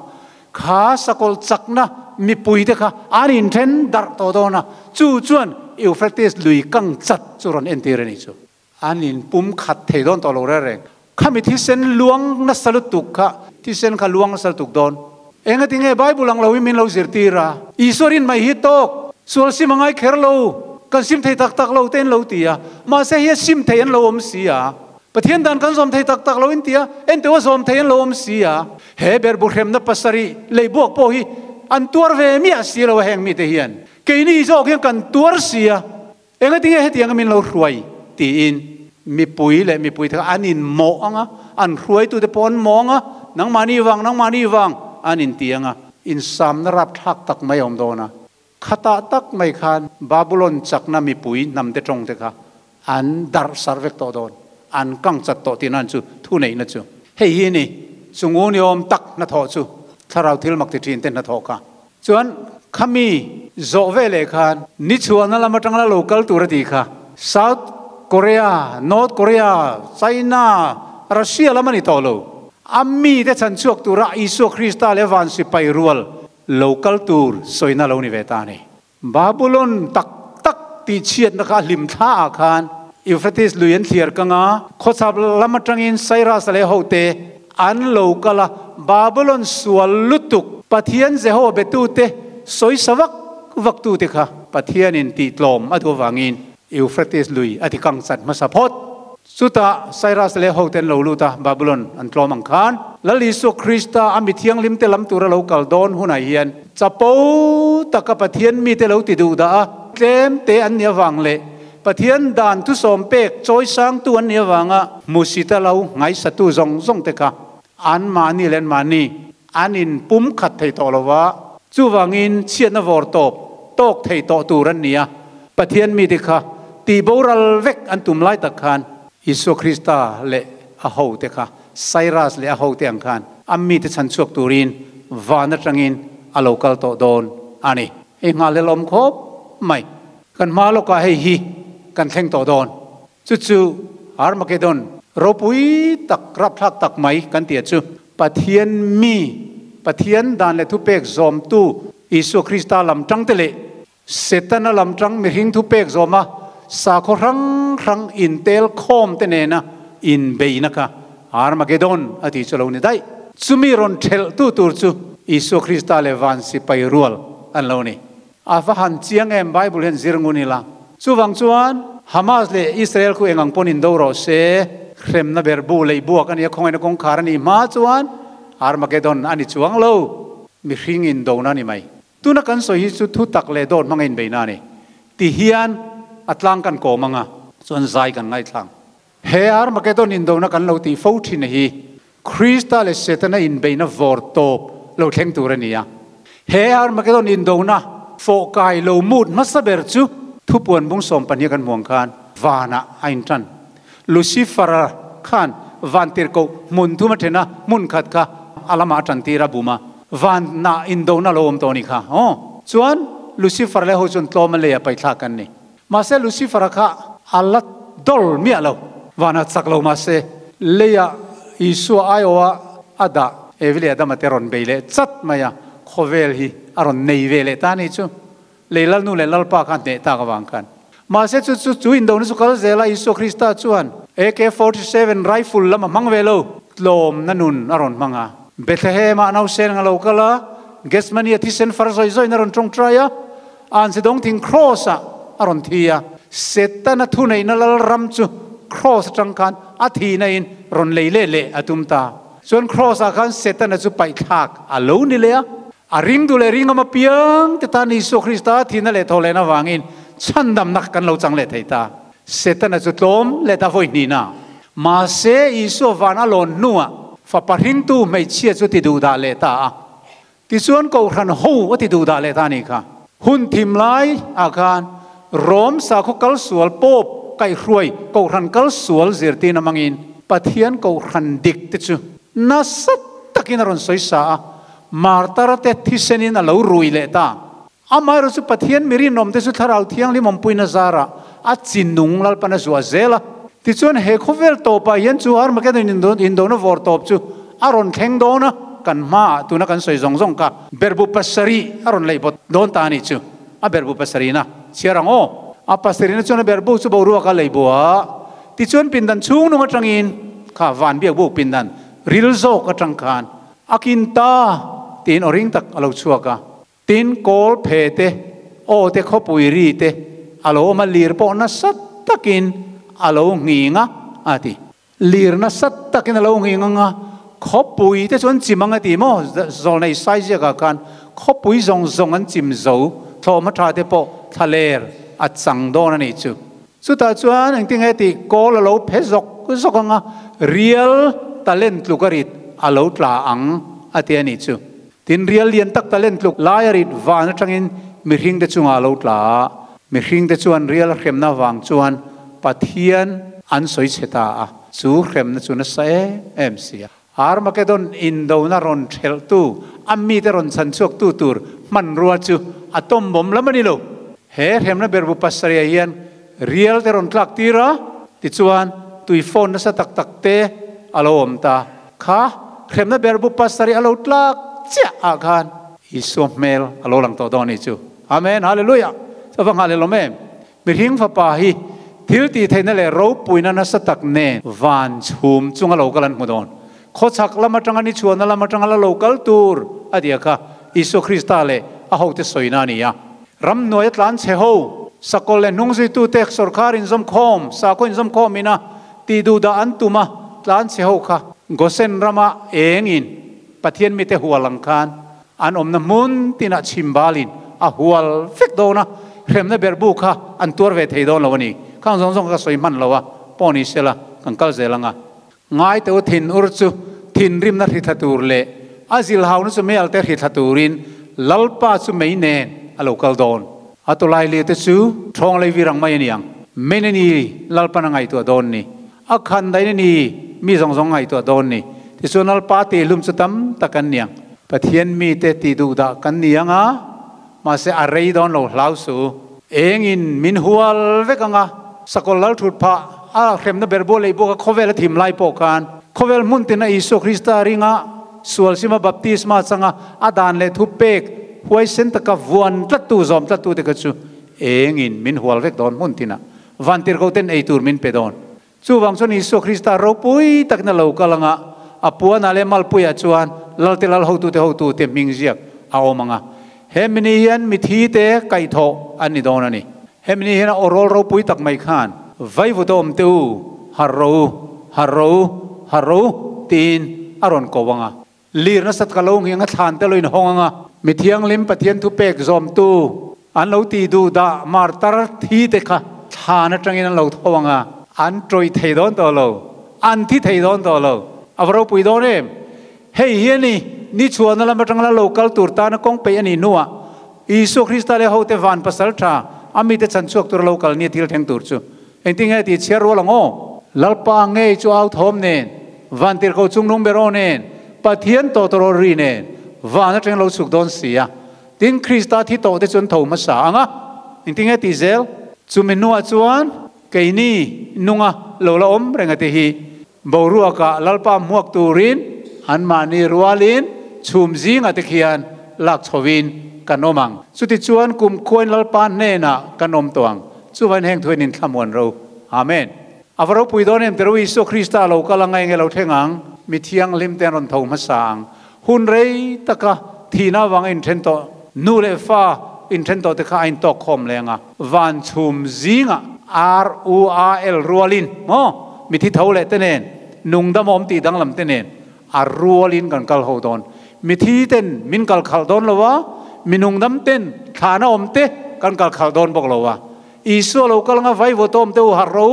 kha sakawlh chakna mipui te kha an inthen darh tawh dawn a, chu chuan Euphrates lui kang chat chu rawn entir a nih chu. An in pum khat thei dawn tawh lo reng reng. Khami thisen luang nasa lutuk kha, thisen kha luang nasa lutuk dawn. Engati nge Bible ang loin min lo zirtir a? Isua rin mai hi tawk, sual sim a ngai kher lo, kan sim thei tak tak lo te an lo ti a. Mahse hi a sim thei an lo awm si a. Pathian dan kan zawm thei tak tak lo in ti a, enteu a zawm thei an lo awm si a. He berbu hremna pasarih leibuak pawh hi an tuar ve miah si lo a heng mite hian. Keini zawk hian kan tuar si a. Engatinge hetianga min lo hruai? tiin mipui leh mipui te kha an inmawh ang a, an hruaitute pawh an mawh ang a, nangmahni vang, nangmahni vang an inti ang a. Insamna rapthlak tak mai a awm dawn a. Khatah tak mai khan Babulon chakna mipui hnamte tawngte kha an darh sarh vek tawh dawn, an kang chat tawh tihna an chu thuneihna chu. Hei hi a ni, chungu ni awm tak hnathawh chu, thlarau thil mak ti thin te hnathawh kha. Chuan khami zawh ve leh khan ni chhuahna lam atang la lo kal tur a tih kha South Korea, North Korea, China, Russia lam a ni tawh lo. A mite chhan chhuak tura Isua Krista leh van sipai rual lo kal tur sawina lo ni ve ta a ni. Babulon tak tak tih chhiatna kha a hlim thla ah khan Euphrates lui an thliar kang a, khawchhap lam atangin Cyrus leh hote an lo kal a, Babulon sual lutuk Pathian Jehovah betute sawisa vak vak tute kha Pathianin tih tlawm a duh avangin Euphrates lui a ti kang chat hmasa phawt. Chutah Cyrus leh hote an lo lut a, Babulon an tlawm ang khan Lal Isua Krista a mi thianghlimte lam tura lo kal dawn hunah hian chapo taka Pathian mite lo ti duh dah a, tlem te an nih avang leh Pathian dan thusawm pek chawisangtu an nih avanga hmusita lo ngaisatu zawng zawng te kha anmahni leh anmahni an inpum khat thei tawh lo va, chuvangin chhiatna vawr tawp tawk thei tawh tur an ni a. Pathian mite kha tihboral vek an tum lai tak khan Isua Krista leh a hote kha Cyrus leh a hote ang khan a mite chhan chhuak turin van atangin a lo kal tawh dawn a ni. Hei nghalel awm khawp mai. Kan hma lawkah hei hi kan thleng tawh dawn. Chu chu Armageddon ropui tak, rapthlak tak mai kan tih a chu. Pathian mi, Pathian dan leh thupek zawmtu Isua Krista lam tangte leh Setana lam tang mihring thupek zawma sakhaw hrang hrang intel khawm te nena inbeihna kha Armageddon a tih chu lo ni daih. Chumi rawn thelhtu tur chu Isua Krista leh van sipai rual an lo ni. A va han chiang em Bible hian zir ngun ila. Chuvang chuan Hamas leh Israel khu eng ang pawn indo rawh se, hremna ber bu lei buak a nia, khawngaihna kawngkhar a nih hma chuan Armageddon a ni chuang lo, mihring indona a ni mai. Tuna kan sawi hi chu thu tak leh dawt hmanga inbeihna a ni. Ti hian a tlang kan kawm anga chuan zai kan ngaithlang. He Armageddon indona kan lo tih fo thin hi Krista leh Setana inbeihna vawr tawp lo thleng tur a ni a. He Armageddon indona fawh kai lo mut hmasa ber chu thupuan bung 12 kan hmuang khan vanah a intan. Lucifer-a khan van tirhkoh hmun thum a then a, hmun khat kha a lamah a tantir a, bum a. Vanah indona lo awm tawh a ni kha. Aw. Chuan Lucifer leh ho chuan tlawm a lei a paithlak an ni. Mahse Lucifer-a kha a la dawl miah lo. Vanah chak lo mahse leiah Isua aiawha a dah Evi leh Adama te rawn bei leh chat mai a, khawvel hi a rawn nei ve leh ta a ni chu. Lei Lalnu leh Lalpa kha hneh tak avang khan. Mahse chu chu chu indona chu kal zel a, Isua Krista chuan AK-47 rifle lam a hmang ve lo, tlawmna nun a rawn hmang a. Bethlehem-ah nausen ang a lo kal a, Gethsemane-a thisen far zawi zawiin a rawn tawngtai a, Anchedawng thing Kraws-ah a rawn thi a. Setana thuneihna Lalram chu Kraws atang khan a thihna-in rawn lei leh leh a tum ta. Chuan Kraws-ah khan Setana chu paihthlak a lo ni leh a. A ringtu leh ringawm apiang te tan Isua Krista thihna leh thawh lehna avangin chhandamna kan lo chang leh thei ta. Setana chu tlawm leh ta vawi hnihna. Mahse, Isua van a lawn hnuah fapa hringtu hmeichhia chu ti duhdah leh ta a. Tichuan Kohhran ho a ti duhdah leh ta a nih kha. Hun thim lai ah khan Rom sakhaw kal sual Pope kaihhruai Kohhran kal sual zirtirna hmangin Pathian Kohhran dik te chu nasa takin a rawn sawi sa a. Martar te thisenin a lo rui leh ta. Amaherawh chu Pathian mi rinawm te chu Thlarau Thianghlim awmpuina zarah a chi nung Lalpan a zuah zel a. Tichuan he khawvel tawpah hian chu Armageddon indona vawr tawp chu a rawn thleng dawn a, kan hmaah tuna kan sawi zawng zawng kha berhbu pasarih a rawn leih bawt dawn ta a nih chu. A berhbu pasarihna chhiar ang aw. A pasarihna chuan a berhbu chu boruak a lei bua. Tichuan pindan chhung nung atangin kha van biakbuk pindan ril zawk atang khan A kin ta tiin aw ring tak a lo chhuak a. Tin, kawl phe te, aw te khawpui ri te a lo awm a, lir pawh nasa takin a lo nghing a, a ti. Lir nasa takin a lo nghing ang a, khawpui te chu an chim ang a ti maw? Zawlnei Saiziakah khan khawpui zawng zawng an chim zo, thlawhhma tha te pawh thlaler a chang dawn a nih chu. Chutah chuan engtin nge tih kawl a lo phe zawk zawk ang a, rial talent tluk a rit a lo tla ang a ti a nih chu. Tin, rial lian tak talent tluk lai a rit van atangin mihringte chungah a lo tla a, mihringte chuan rial a hremna avang chuan Pathian an sawi chhe ta a, chu hremna chu nasa em em si a. Armageddon indona rawn thelhtu, a mite rawn chhan chhuaktu tur hmanrua chu a tawmbawm lam a ni lo. He hremna berbu pasarih hian rial te rawn tlak tir a, tichuan tui phone nasa tak tak te a lo awm ta. Kha hremna berbu pasarih a lo tlak chiah ah khan Isua hmel a lo lang tawh dawn a ni chu. Amen Hallelujah! Chuvang hallelom em? Mihring fapa hi thil tih theihna leh ropuina nasa tak nen van chhum chunga lo kal an hmu dawn. Khawchhak lam atanga ni chhuahna lam atanga la lo kal tur a tia kha Isua Krista leh a hote sawina a ni a. Ramhnuai a tlan chhe ho, sakawlh leh hnungzuitute sawrkhar inzawmkhawm, sakhaw inzawmkhawm ina tih duhdah an tum a tlan chhe ho kha Gosen rama engin Pathian mite hual ang khan an awmna hmun tinah chhim balin a hual vek dawn a, hremna berhbu kha an tuar ve thei dawn lo a ni. Khang zawng zawng kha ka sawi hman lo a, pawh ni sela kan kal zel ang a. Ngai teu thin ur chu thinrimna hri thla tur leh a zilhauna chu meial te hri thla turin Lalpa chu mei nen a lo kal dawn. A tawlai leh te chu thawng lei vir ang mai a ni ang. Mei na ni Lalpan a ngaihtuah dawn ni. A khan daih na ni mi zawng zawng a ngaihtuah dawn ni. Tichuan Lalpa tihlum chu tam tak an ni ang. Pathian mite tih duh dah kan ni ang a, mahse a rei dawn lo hlau suh u. Engin min hual vek ang a, Sakawlh lal thut phah a hremna ber bual lei buaka khawvel a thim lai pawh khan khawvel hmun tina Isua Krista ringa sual sima baptisma changa a dan leh thu pek huaisen taka vuan tlattu zawm tlattu te kha chu engin min hual vek dawn hmun tina vantirhko ten ei tur min pe dawn. Chuvang chuan Isua Krista ropui takin a lo kal anga, a puanah leh malpuiah chuan Lalte Lal hotute hotute hming ziak a awm ang a. He mini hian mithite kaihthawh an ni dawn a ni. He mini hian a awrawl ropui tak mai khan, Vaivut a awm teh u, harh rawh u, harh rawh u, harh rawh u, tiin a rawn ko ang a. Lir nasat ka lo ngheng a thlan te lo inhawng ang a. Mi thianghlim Pathian thupek zawmtu an lo tih duh dah martar thi te kha thlan atangin an lo tho ang a. An tawih thei dawn tawh lo, an thi thei dawn tawh lo. A va ropui dawn em? Hei hi a ni, ni chhuahna lam atanga la lo kal tur tana kawng peih a nih hnuah Isua Krista leh hote van pasal tha a mite chhan chhuak tura lo kal nia thil thleng tur chu Engtinge tih chhiar rual ang aw? Lalpa ngei chu au thawm nen, vantirhkoh chungnung ber aw nen, Pathian tawtawrawl ri nen, van atang lo chhuk dawn si a. Tin, Krista thi tawh te chu an tho hmasa ang a. Engtinge tih zel? Chumi hnuah chuan keini nunga lo la awm reng a ti hi. Boruakah Lalpa hmuak turin anmahni rualin chhum zingah te khian lak chhovin kan awm ang. Chutichuan kumkhuain Lalpa hnenah kan awm tawh ang. Chuvain heng thuin in thlamuan ro. Amen. A va ropui dawn em tiro Isua Krista lo kal anga enge lo thleng ang? Mi thianghlim te an rawn tho hmasa ang. Hun rei taka thihna avanga inthen tawh nu leh fa inthen tawh te kha a intawk khawm leng a. Van chhum zingah RUAL rualin maw mithi tho leh te nen nungdam awm tih danglam te nen a rualin kan kal ho dawn. Mithi ten min kal khalh dawn lo a, mi nungdam ten thlana awm te kan kal khalh dawn bawk lo a. Isua lo kal anga vaivawt awm te u harh ro,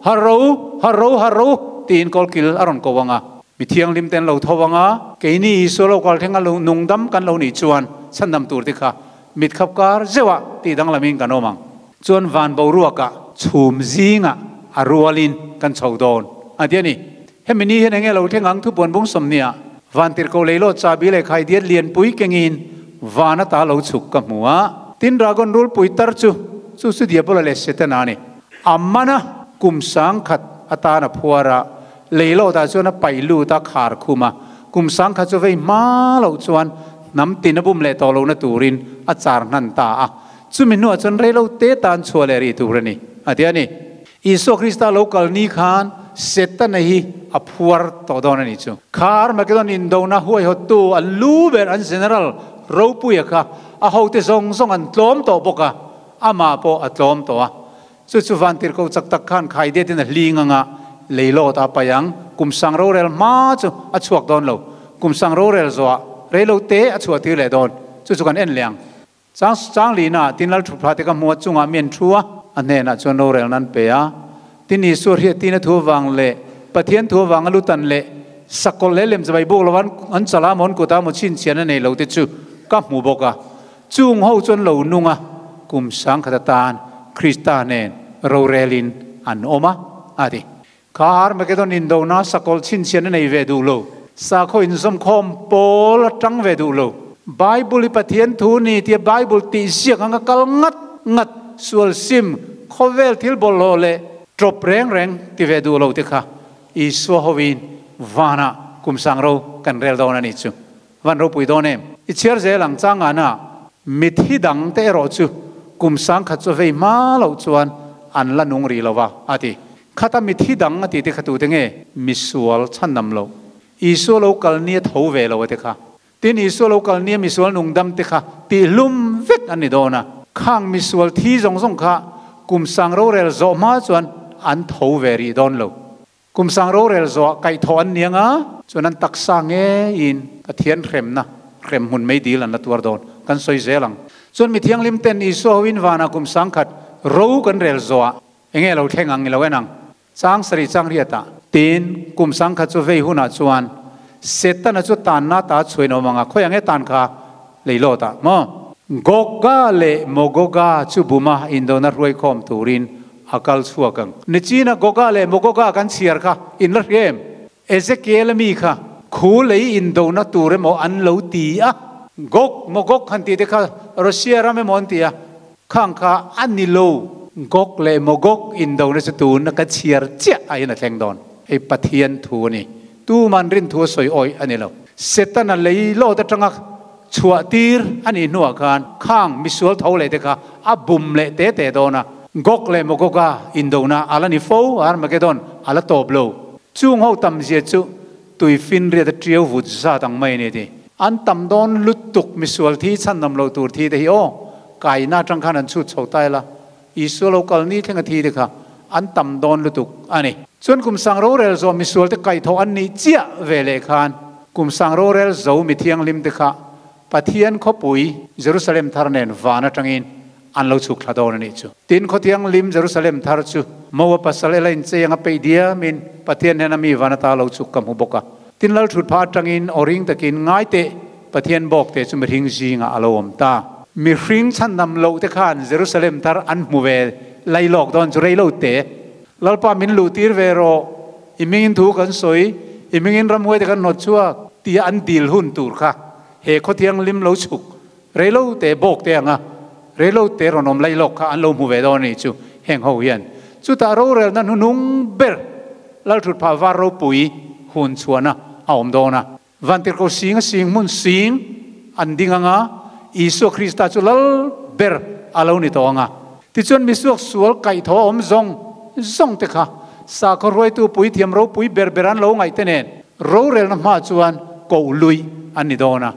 harh ro, harh ro, harh ro tiin kawlkil a rawn ko ang a. Mi thianghlim te an lo tho ang a, keini Isua lo kal thleng a nungdam kan lo nih chuan chhandam tur te kha Mit khap kar zeuhah tih danglamin kan awm ang. Chuan van boruakah chhum zingah a rualin kan chho dawn a ti a ni. Hemi ni hian enge lo thleng ang thupuan bung sawmnia van tirhkoh leilaw chabi leh khaidiat lianpui kengin van ata lo chhuk ka hmu a. Tin dragon rulpui tar chu chu chu Diabola leh Setana a ni. A mana kum sangkhat atan a phuar a, Leilawtah chuan a paih lut a, khar khum a, kum sangkhat chu vei hma loh chuan hnam tin a bum leh tawh lohna turin a char hnan ta a. Chumi hnuah chuan reilo te tan chhuah leh rih tur a ni, a ti a ni. Isua Krista lo kal ni khan Setana hi a phuar tawh dawn a nih chu. Kha Armageddon indona huaihawttu an lu ber an General ropuia kha a hote zawng zawng an tlawm tawh bawk a, amah pawh a tlawm tawh a. Chu chu vantirhkoh chak tak khan khaidiatin a hling anga leilawt a paih ang. Kum sang rorel hma chu a chhuak dawn lo. Kum sang rorel zawhah reilo te a chhuah tir leh dawn. Chu chu kan en leh ang. Chang chang lina tin lal thuphla te ka hmu a chungah mi an thu a, a hnenah chuan rorelna an pe a. Tin Isua hriattina thu avang leh Pathian thu avanga lutan leh sakawlh leh lemchabai buk lova an chala maw an kuta maw chhinchhiahna nei lo te chu ka hmu bawk a. Chung ho chuan lo nung a, kum sangkhat atan Krista nen rorelin an awm a, a ti. Kha Armageddon indona sakawlh chhinchhian a nei ve duh lo. Sakhaw inzawmkhawm pawl a tang ve duh lo. Bible hi Pathian thu ni tia Bible tih ziak anga kal ngat ngat, sual sim, khawvel thil bawlhhlawh leh tawp reng reng ti ve duh lo te kha Isua hoin vanah kum sang ro kan rel dawn a nih chu. Van ropui dawn em? I chhiar zel ang changana mithi dang te erawh chu kum sangkhat chu vei hma loh chuan an la nung rih lo va, a ti. Khata mithi dang a ti te kha tute nge? Misual chhandam lo. Isua lo kal nia tho ve lo a ti kha. Tin Isua lo kal nia misual nungdam te kha tihlum vek an ni dawn a. Khang misual thi zawng zawng kha kum sang rorel zawh hma chuan an tho ve rih dawn lo. Kum sang rorel zawh kaihthawh an niang a, chuan an taksa ngeiin Pathian hremna, hremhmun meidil an la tuar dawn. Kan sawi zel ang. Chuan mi thianghlim ten Isua hoin vanah kum sangkhat ro kan rel zawhah. Enge lo thleng ang i lo en ang. Chang sarih chang riatah tin kum sangkhat chu vei hunah chuan Setana chu tanna ta chhuain awm ang a, khawi ang e tan kha lei lawt ah maw? Goga leh Mogoga chu buma indona hruaikhawm turin a kal chhuak ang. Nichina Goga leh Mogoga kan chhiar kha in la hria em? Ezekiel-a mi kha khu lei indona tur emaw an lo ti a. Gog, Mogog han tih te kha Russia ram emaw an ti a, khang kha a ni lo. Gog leh Mogog indona chu tun ka chhiar chiah ah hian a thleng dawn. Hei Pathian thu a ni. Tuman rin thu a sawi awih a ni lo. Setana lei lawt atanga chhuah tir a nih hnuah khan khang misual tho leh te kha a bum leh te te dawn a. Gog leh Magoga indona a la ni fo, Armageddon a la tawp lo. Chung ho tam zia chu tui finriat a tiau vut zat ang mai a ni ti. An tam dawn lutuk misual thi chhan awm lo tur thi te hi aw, kaina atang khan an chhut chho ta ila, Isua lo kal ni thleng a thi te kha an tam dawn lutuk a ni. Chuan kum sang rorel zawh misual te kaihthawh an nih chiah ve leh khan kum sang rorel zo mi thianghlim te kha Pathian khawpui Jerusalem thar nen van atangin an lo chhuk thla dawn a nih chu. Tin khaw thianghlim Jerusalem thar chu Moa pasal ela inchei anga peih diamin Pathian hnena mi van ata lo chhuk ka hmu bawk a. Tin lal thut phah atangin aw ring takin ngai teh Pathian bawk te chu mihring zingah a lo awm ta. Mihring chhandam loh te khan Jerusalem thar an hmu ve lai lawk dawn chu rei lo te. Lalpa min luh tir ve rawh, i mingin thu kan sawi, i mingin ramhuai te kan hnawt chhuak tia an dil hun tur kha he khawthianghlim lo chhuk rei lo te bawk te anga rei lo te rawn awm lai lawk kha an lo hmu ve dawn a nih chu heng ho hian. Chutah rorelna hnuhnung ber Lalthut phah var ropui hun chhuahna a awm dawn a. Vantirhkoh sing a sing hmun sing an ding ang a, Isua Krista chu lal ber a lo ni tawh ang a. Tichuan misuak sual kaihthawh awm zawng zawng te kha sakhaw hruaitu puithiam ropui ber ber an lo ngaih te nen rorelna hma chuan koh luih an ni dawn a.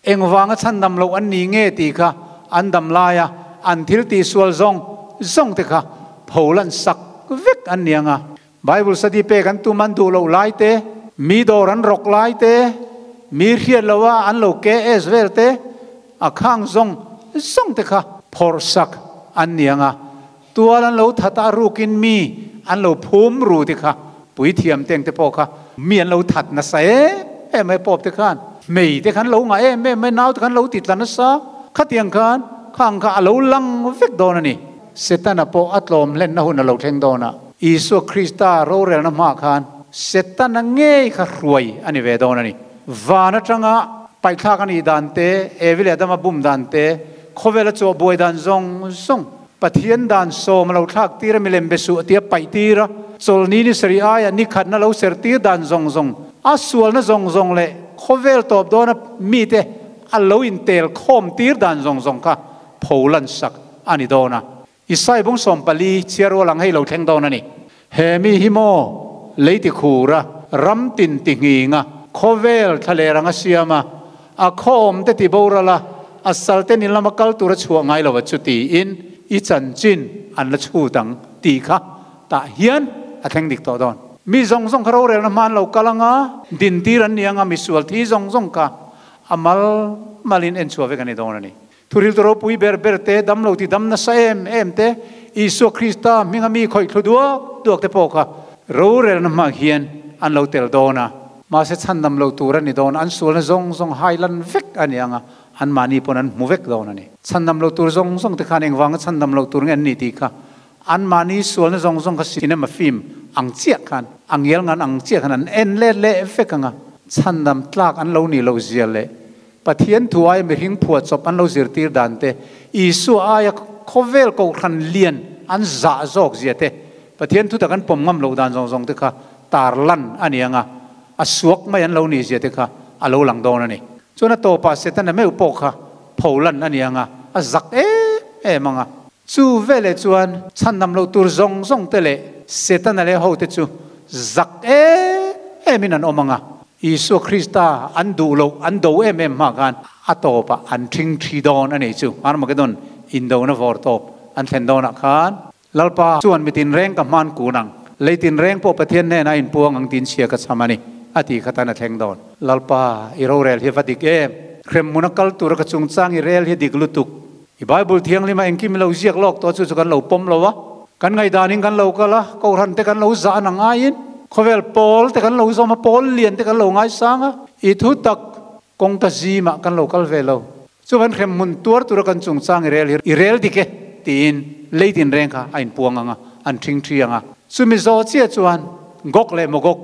Engvanga chhandam loh an ni nge tih kha an dam laia an thil tihsual zawng zawng te kha pholan sak vek an ni ang a. Bible study pek an tum an duh loh lai te, mi dawr an rawk lai te, mi hriat lo a an lo KS vel te, a khang zawng zawng te kha phawrh sak an ni ang a, tual an lo that a rukin mi an lo phum ru te kha puithiam teng te pawh kha mi an lo that nasa em em mai pawp te khan hmei te khan lo ngah em em mai nau te khan lo ti tla nasa khatiang khan khang kha a lo lang vek dawn a ni. Setana pawh a tlawm hlenna hun a lo thleng dawn a, Isua Krista rorelna hmaah khan Setana ngei kha hruai a ni ve dawn a ni. Van atanga paihthlak a nih dan te, Evi leh Adama bum dan te, khawvela chawh buai dan zawng zawng, Pathian dan sawm a lo thlak tir a, milem be suh tia paih tir a, chawlni ni sarih aia ni khatna lo ser tir dan zawng zawng, a sualna zawng zawng leh khawvel tawp dawna mite a lo intel khawm tir dan zawng zawng kha pholan sak a ni dawn a. Isai bung 14 chhiar rual ang hei lo thleng dawn a ni. He mi hi maw lei ti khur a, ram tin ti nghing a, khawvel thlaler ang a siam a, a khawm te ti boral a, a sal te nin lama kal tur a chhuah ngai lo a chu tiin i chanchin an la chhut ang tih kha tah hian a thleng dik tawh dawn. Mi zawng zawng kha rorelna hma an lo kal ang a, dintir an ni ang a, misual thi zawng zawng kha a mal malin en chhuah vek a ni dawn a ni. Thuriltu ropui ber ber te, damlo ti dam nasa em em te, Isua Krista hminga mi khawih thlu duak duak te pawh kha rorelna hmang hian an lo tel dawn a. Mahse chhandam lo tur a ni dawn, an sualna zawng zawng hailan vek a ni ang a, anmahni pawn an hmu vek dawn a ni. Chhandam lo tur zawng zawng te khan engvanga chhandam lo tur nge an ni tih kha anmahni sualna zawng zawng kha cinema film ang chiah khan, a ngial ngan ang chiah khan an en let leh vek ang a, chhandam tlak an lo nih loh zia leh Pathian thu aia mihring phuahchawp an lo zirtir dan te, Isua aia khawvel kohhran lian an zah zawk zia te, Pathian thu tak an pawm ngam loh dan zawng zawng te kha tar lan a ni ang a, a suak mai an lo nih zia te kha a lo lang dawn a ni. Chuan a tawpah Setana meuh pawh kha pho lan a ni ang a, a zak em em ang a. Chu veleh chuan chhandam loh tur zawng zawng te leh Setana leh ho te chu zak em emin an awm ang a. Isua Krista an duh loh, an do em em hma khan a tawpah an ṭhing ṭhi dawn a nih chu. Armageddon indona vawr tawp an thlen dawnah khan Lalpa chuan mi tinreng ka hman kun ang, lei tinreng pawh Pathian hnenah inpuang ang tiin chhia ka chham a ni, a ti kha tan a thleng dawn. Lalpa, i rorel hi va dik em? Hremhmun a kal tura ka chungchang i rel hi dik lutuk. I Bible thianghlima engkim i lo ziak lawk tawh chu chu kan lo pawm lo a. Kan ngaihdanin kan lo kal a, Kohhran te kan lo zah ang aiin khawvel pawl te kan lo zawm a, pawl lian te kan lo ngaisang a, i thu tak kawngka zimah kan lo kal ve lo. Chuvan hrem hmun tuar tura kan chungchang i rel hi i rel dik e tiin lei tinreng kha a inpuang ang a, an ṭhing ṭhi ang a. Chumi zawh chiah chuan Gog leh Magog,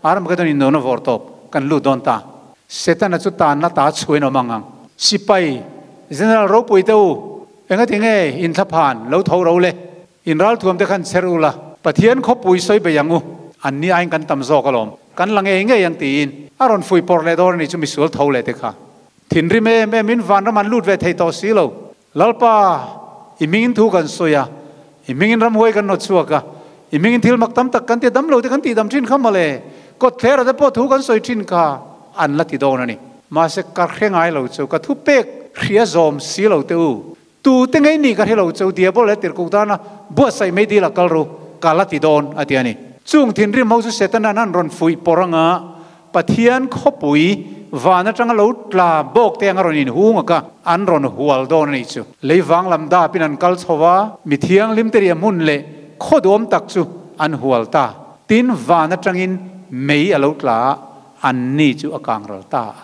Armageddon indona vawr tawp kan lut dawn ta. Setana chu tanna ta chhuain awm ang ang. Sipai General ropui te u, engati nge in thlaphan lo tho ro le? In ralthuam te khan chher ula, Pathian khawpui sawi bei ang u, an ni aiin kan tam zawk alawm, kan la ngei ngei ang tiin a rawn fui pawrh leh dawn a ni chu misual tho leh te kha. Thinrim em em in vanram an lut ve thei tawh si lo. Lalpa, i hmingin thu kan sawi a, i hmingin ramhuai kan nawt chhuak a, i hmingin thil mak tam tak kan ti dam lo te kan tih dam thin kha mawle, kawtthlera te pawh thu kan sawi thin kha an la ti dawn a ni. Mahse ka hre ngai lo chu, ka thu pek hria zawm si lo te u, tu te ngei nih ka hre lo chu, Diabol leh Tirhkoh tana buatsaih mai dil a kal ru, ka la ti dawn a ti a ni. Chung thinrim ho chu Setana'n an rawn fuih pawrh anga Pathian khawpui van atanga lo tla bawk te anga rawn inhung a ka an rawn hual dawn a nih chu. Lei vang lam dapin an kal chho a, mi thianghlim te riah hmun leh khaw duam tak chu an hual ta. Tin, van atangin mei a lo tla a, an ni chu a kang ral ta a.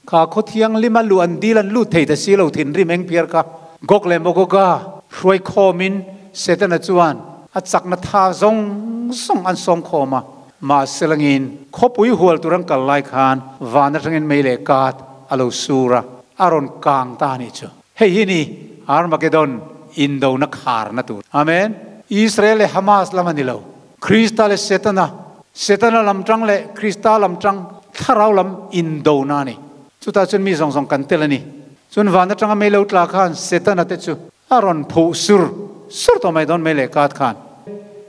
Kha khaw thianghlim a luh an dil an lut thei ta si lo thinrim eng phiar kha. Gog leh Magoga hruai khawmin Setana chuan a chakna tha zawng zawng an sawm khawm a. Mahse langin khawpui hual tur an kal lai khan van atangin mei leh kat a lo sur a, a rawn kang ta a nih chu. Hei hi ni Armageddon indona kharna tur. Amen. Israel leh Hamas lam a ni lo. Krista leh Setana, Setana lam tang leh Krista lam tang thlarau lam indona a ni. Chutah chuan mi zawng zawng kan tel a ni. Chuan van atanga mei lo tla khan Setana te chu A rawn phuh sur sur tawh mai dawn mai leh kat khan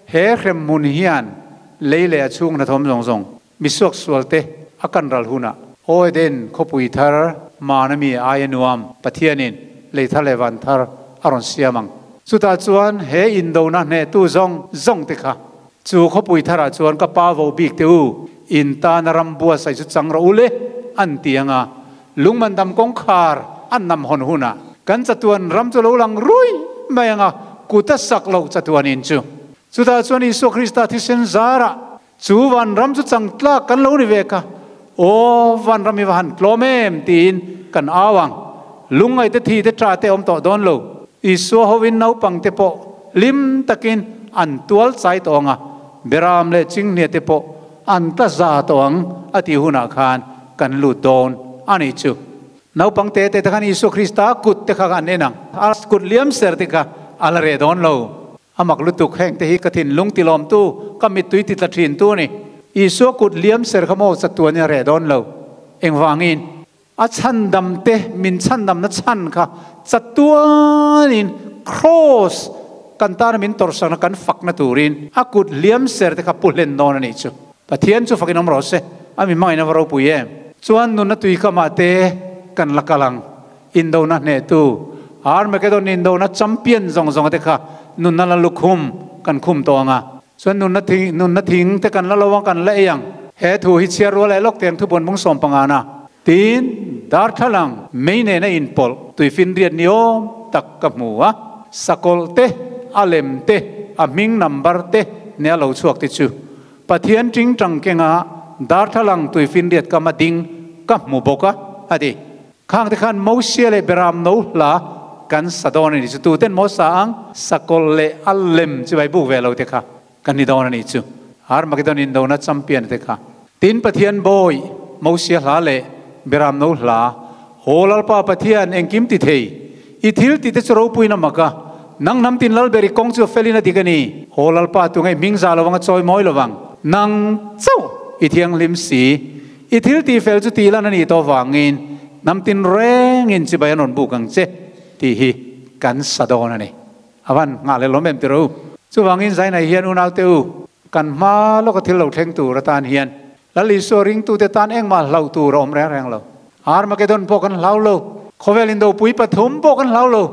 he hrem hmun hian lei leh a chhung hnathawm zawng zawng misuak sual te a kan ral hunah Aw Eden khawpui thar mana mi aia nuam Pathianin lei thar leh van thar a rawn siam ang. Chutah chuan he indona hnehtu zawng zawng te kha chu khawpui tharah chuan ka pa vo bik te u in tana ram buatsaih chu chang rawh u le an ti ang a. Lungmandam kawngkhar an nam hawn hunah kan chatuan ram chu lo lang rui mai ang a, kut a sak loh chatuan in chu. Chutah chuan Isua Krista thisen zarah chu van ram chu changtlak kan lo ni ve kha, Aw, van ram hi va han tlawm em tiin kan au ang. Lungngaih te thi te tha te awm tawh dawn lo. Isua hovin naupang te pawh hlim takin an tual chai tawh ang a, Beram leh Chinghnia te pawh an tla za tawh ang a tih hunah khan kan lut dawn a nih chu. Naupang te te te khan Isua Krista kut te kha an en ang. A kut liam ser te kha a la reh dawn lo. A mak lutuk heng te hi ka thinlung tilawmtu, ka mittui titla thintu a ni. Isua kut liam ser kha maw chatuanin a reh dawn lo. Engvangin? A chhandam te, min chhandamna chhan kha chatuanin Kraws kan tana min tawrhsakna kan fakna turin a kut hliam ser te kha pu hlen dawn a nih chu. Pathian chu fakin awm rawh se, a mi hmangaihna va ropui em? Chuan nunna tui kamah te kan la kal ang. Indona hnehtu, Armageddon indona champion zawng zawnga te kha nunna la lukhum kan khum tawh ang a. Chuan nunna thing, nunna thing te kan la lo ang, kan la ei ang. He thu hi chhiar rual leh lawk teng thubuan bung 15 na. Tin, darthlalang mei nena inpawlh tuifinriat ni awm tak ka hmu a. Sakawlh te, a lem te, a hming number te nia lo chhuak te chu Pathian tingtang kenga darthlalang tuifinriat kama ding ka hmu bawk a, a ti. Khang te khan Mosia leh Beram no hla kan sa dawn a nih chu. Tuten maw sa ang? Sakawlh leh a lem chu vai buk ve lo te kha kan ni dawn a nih chu. Armageddon indona champion te kha. Tin Pathian bawi Mosia hla leh Beram no hla, Aw Lalpa Pathian engkim ti thei, i thil ti te chu ropuiin a mak a, nang hnam tin Lalber i kawng chu a felin a dik a ni. Aw Lalpa tunge i hming za lovang a chawi mawi lovang, nang chauh i thianghlim si. I thil tih fel chu tih lan a nih tawh vangin hnam tin rengin chibai an rawn buk ang che tih hi kan sa dawn a ni. A van nghah leh lawm em tiraw u? Chuvangin Zainai hian unaute u, kan hma lawka thil lo thleng tur atan hian Lal Isua ringtute tan engmah hlauh tur a awm reng reng lo. Armageddon pawh kan hlau lo. Khawvel indopui pathum pawh kan hlau lo.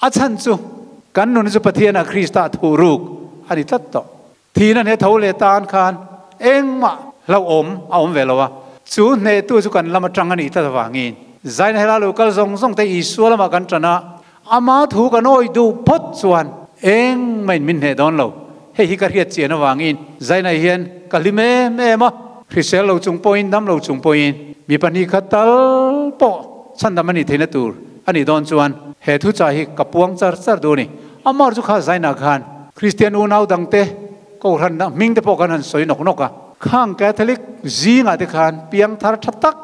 A chhan chu kan nun chu Pathianah Krista thuruk a ni tlat tawh. Thihna hne tho leh tan khan engmah hlauhawm a awm ve lo a, chu hnehtu chu kan lam atang a nih tlat avangin Zaina hela lo kal zawng zawng te Isua lamah kan tan a, ama thu kan awih duh phawt chuan engmahin min hneh dawn lo. Hei hi ka hriat chian avangin Zaina hian ka hlim em em a, hrisel lo chung pawhin dam lo chung pawhin mi 2 khat tal pawh chhandam a nih theihna tur a nih dawn chuan he thuchah hi ka puang char char duh a ni. Amah chu kha Zaina khan Kristian unau dangte Kohhran hming te pawh kan han sawi nawk nawk a, khang Catholic zingah te khan piangthar tha tak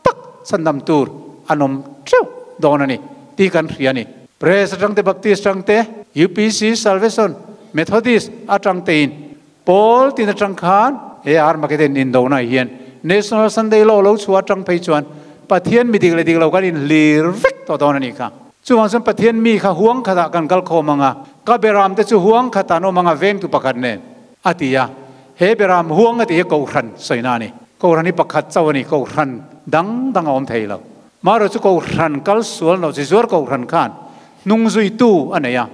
tak chhandam tur an awm teuh dawn a ni tih kan hria a ni. Press atang te, Baptist atang te, UPC, Salvation, Methodist atang tein pawl tin atang khan he Armageddon indona hian National Sunday Law lo chhuah atang phei chuan Pathian mi dik leh dik lo kan inhlir vek tawh dawn a nih kha. Chuvang chuan Pathian mi kha huang khatah kan kal khawm ang a, ka beram te chu huang khatah an awm ang a vengtu pakhat nen, a ti a. He beram huang a tih hi Kohhran sawina a ni. Kohhran hi pakhat chauh a ni, Kohhran dang dang a awm thei lo. Marawh chu Kohhran kal sual loh chi zuar Kohhran khan hnung zuitu a nei a.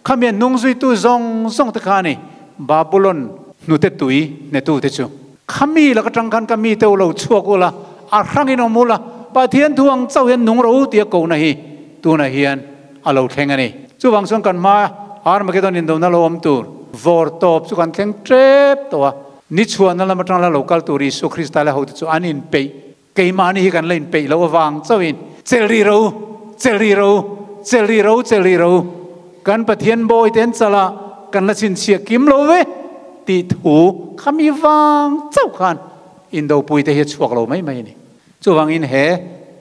Khami a hnung zuitu zawng zawng te kha a ni, Babulon hnute tui hnetu te chu. Khami lak atang khan ka mite u lo chhuak ula, a hrangin awm ula, Pathian thu ang chauh hian nung rawh u tia kohna hi tunah hian a lo thleng a ni. Chuvang chuan kan hma Armageddon indona lo awm tur vawr tawp chu kan thleng tep tawh a, ni chhuahna lam atang la lo kal tur Isua Krista leh hote chu an inpeih. Keimahni hi kan la inpeih loh avang chauhin chelh rih rawh u, chelh rih rawh u, chelh rih rawh u, chelh rih rawh u, kan Pathian bawi te an chala kan la chhinchhiah kim lo ve tih thu kha mi vang chauh khan indopui te hi a chhuak lo mai mai a ni. Chuvangin he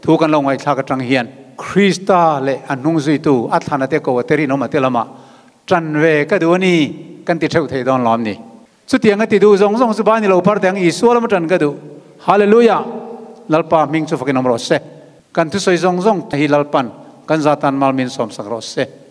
thu kan lo ngaihthlak atang hian Krista leh a hnung zuitu a thlana te ko a te rinawm a te lamah tan ve ka duh a ni kan ti theuh thei dawn lo am ni. Chutiang a ti duh zawng zawng chu ba ni lo phar teh ang Isua lama tan ka duh. Hallelujah! Lalpa hming chu fakin awm rawh se. Kan thusawi zawng zawng hi Lalpan kan zatan mal min sawmsak rawh se.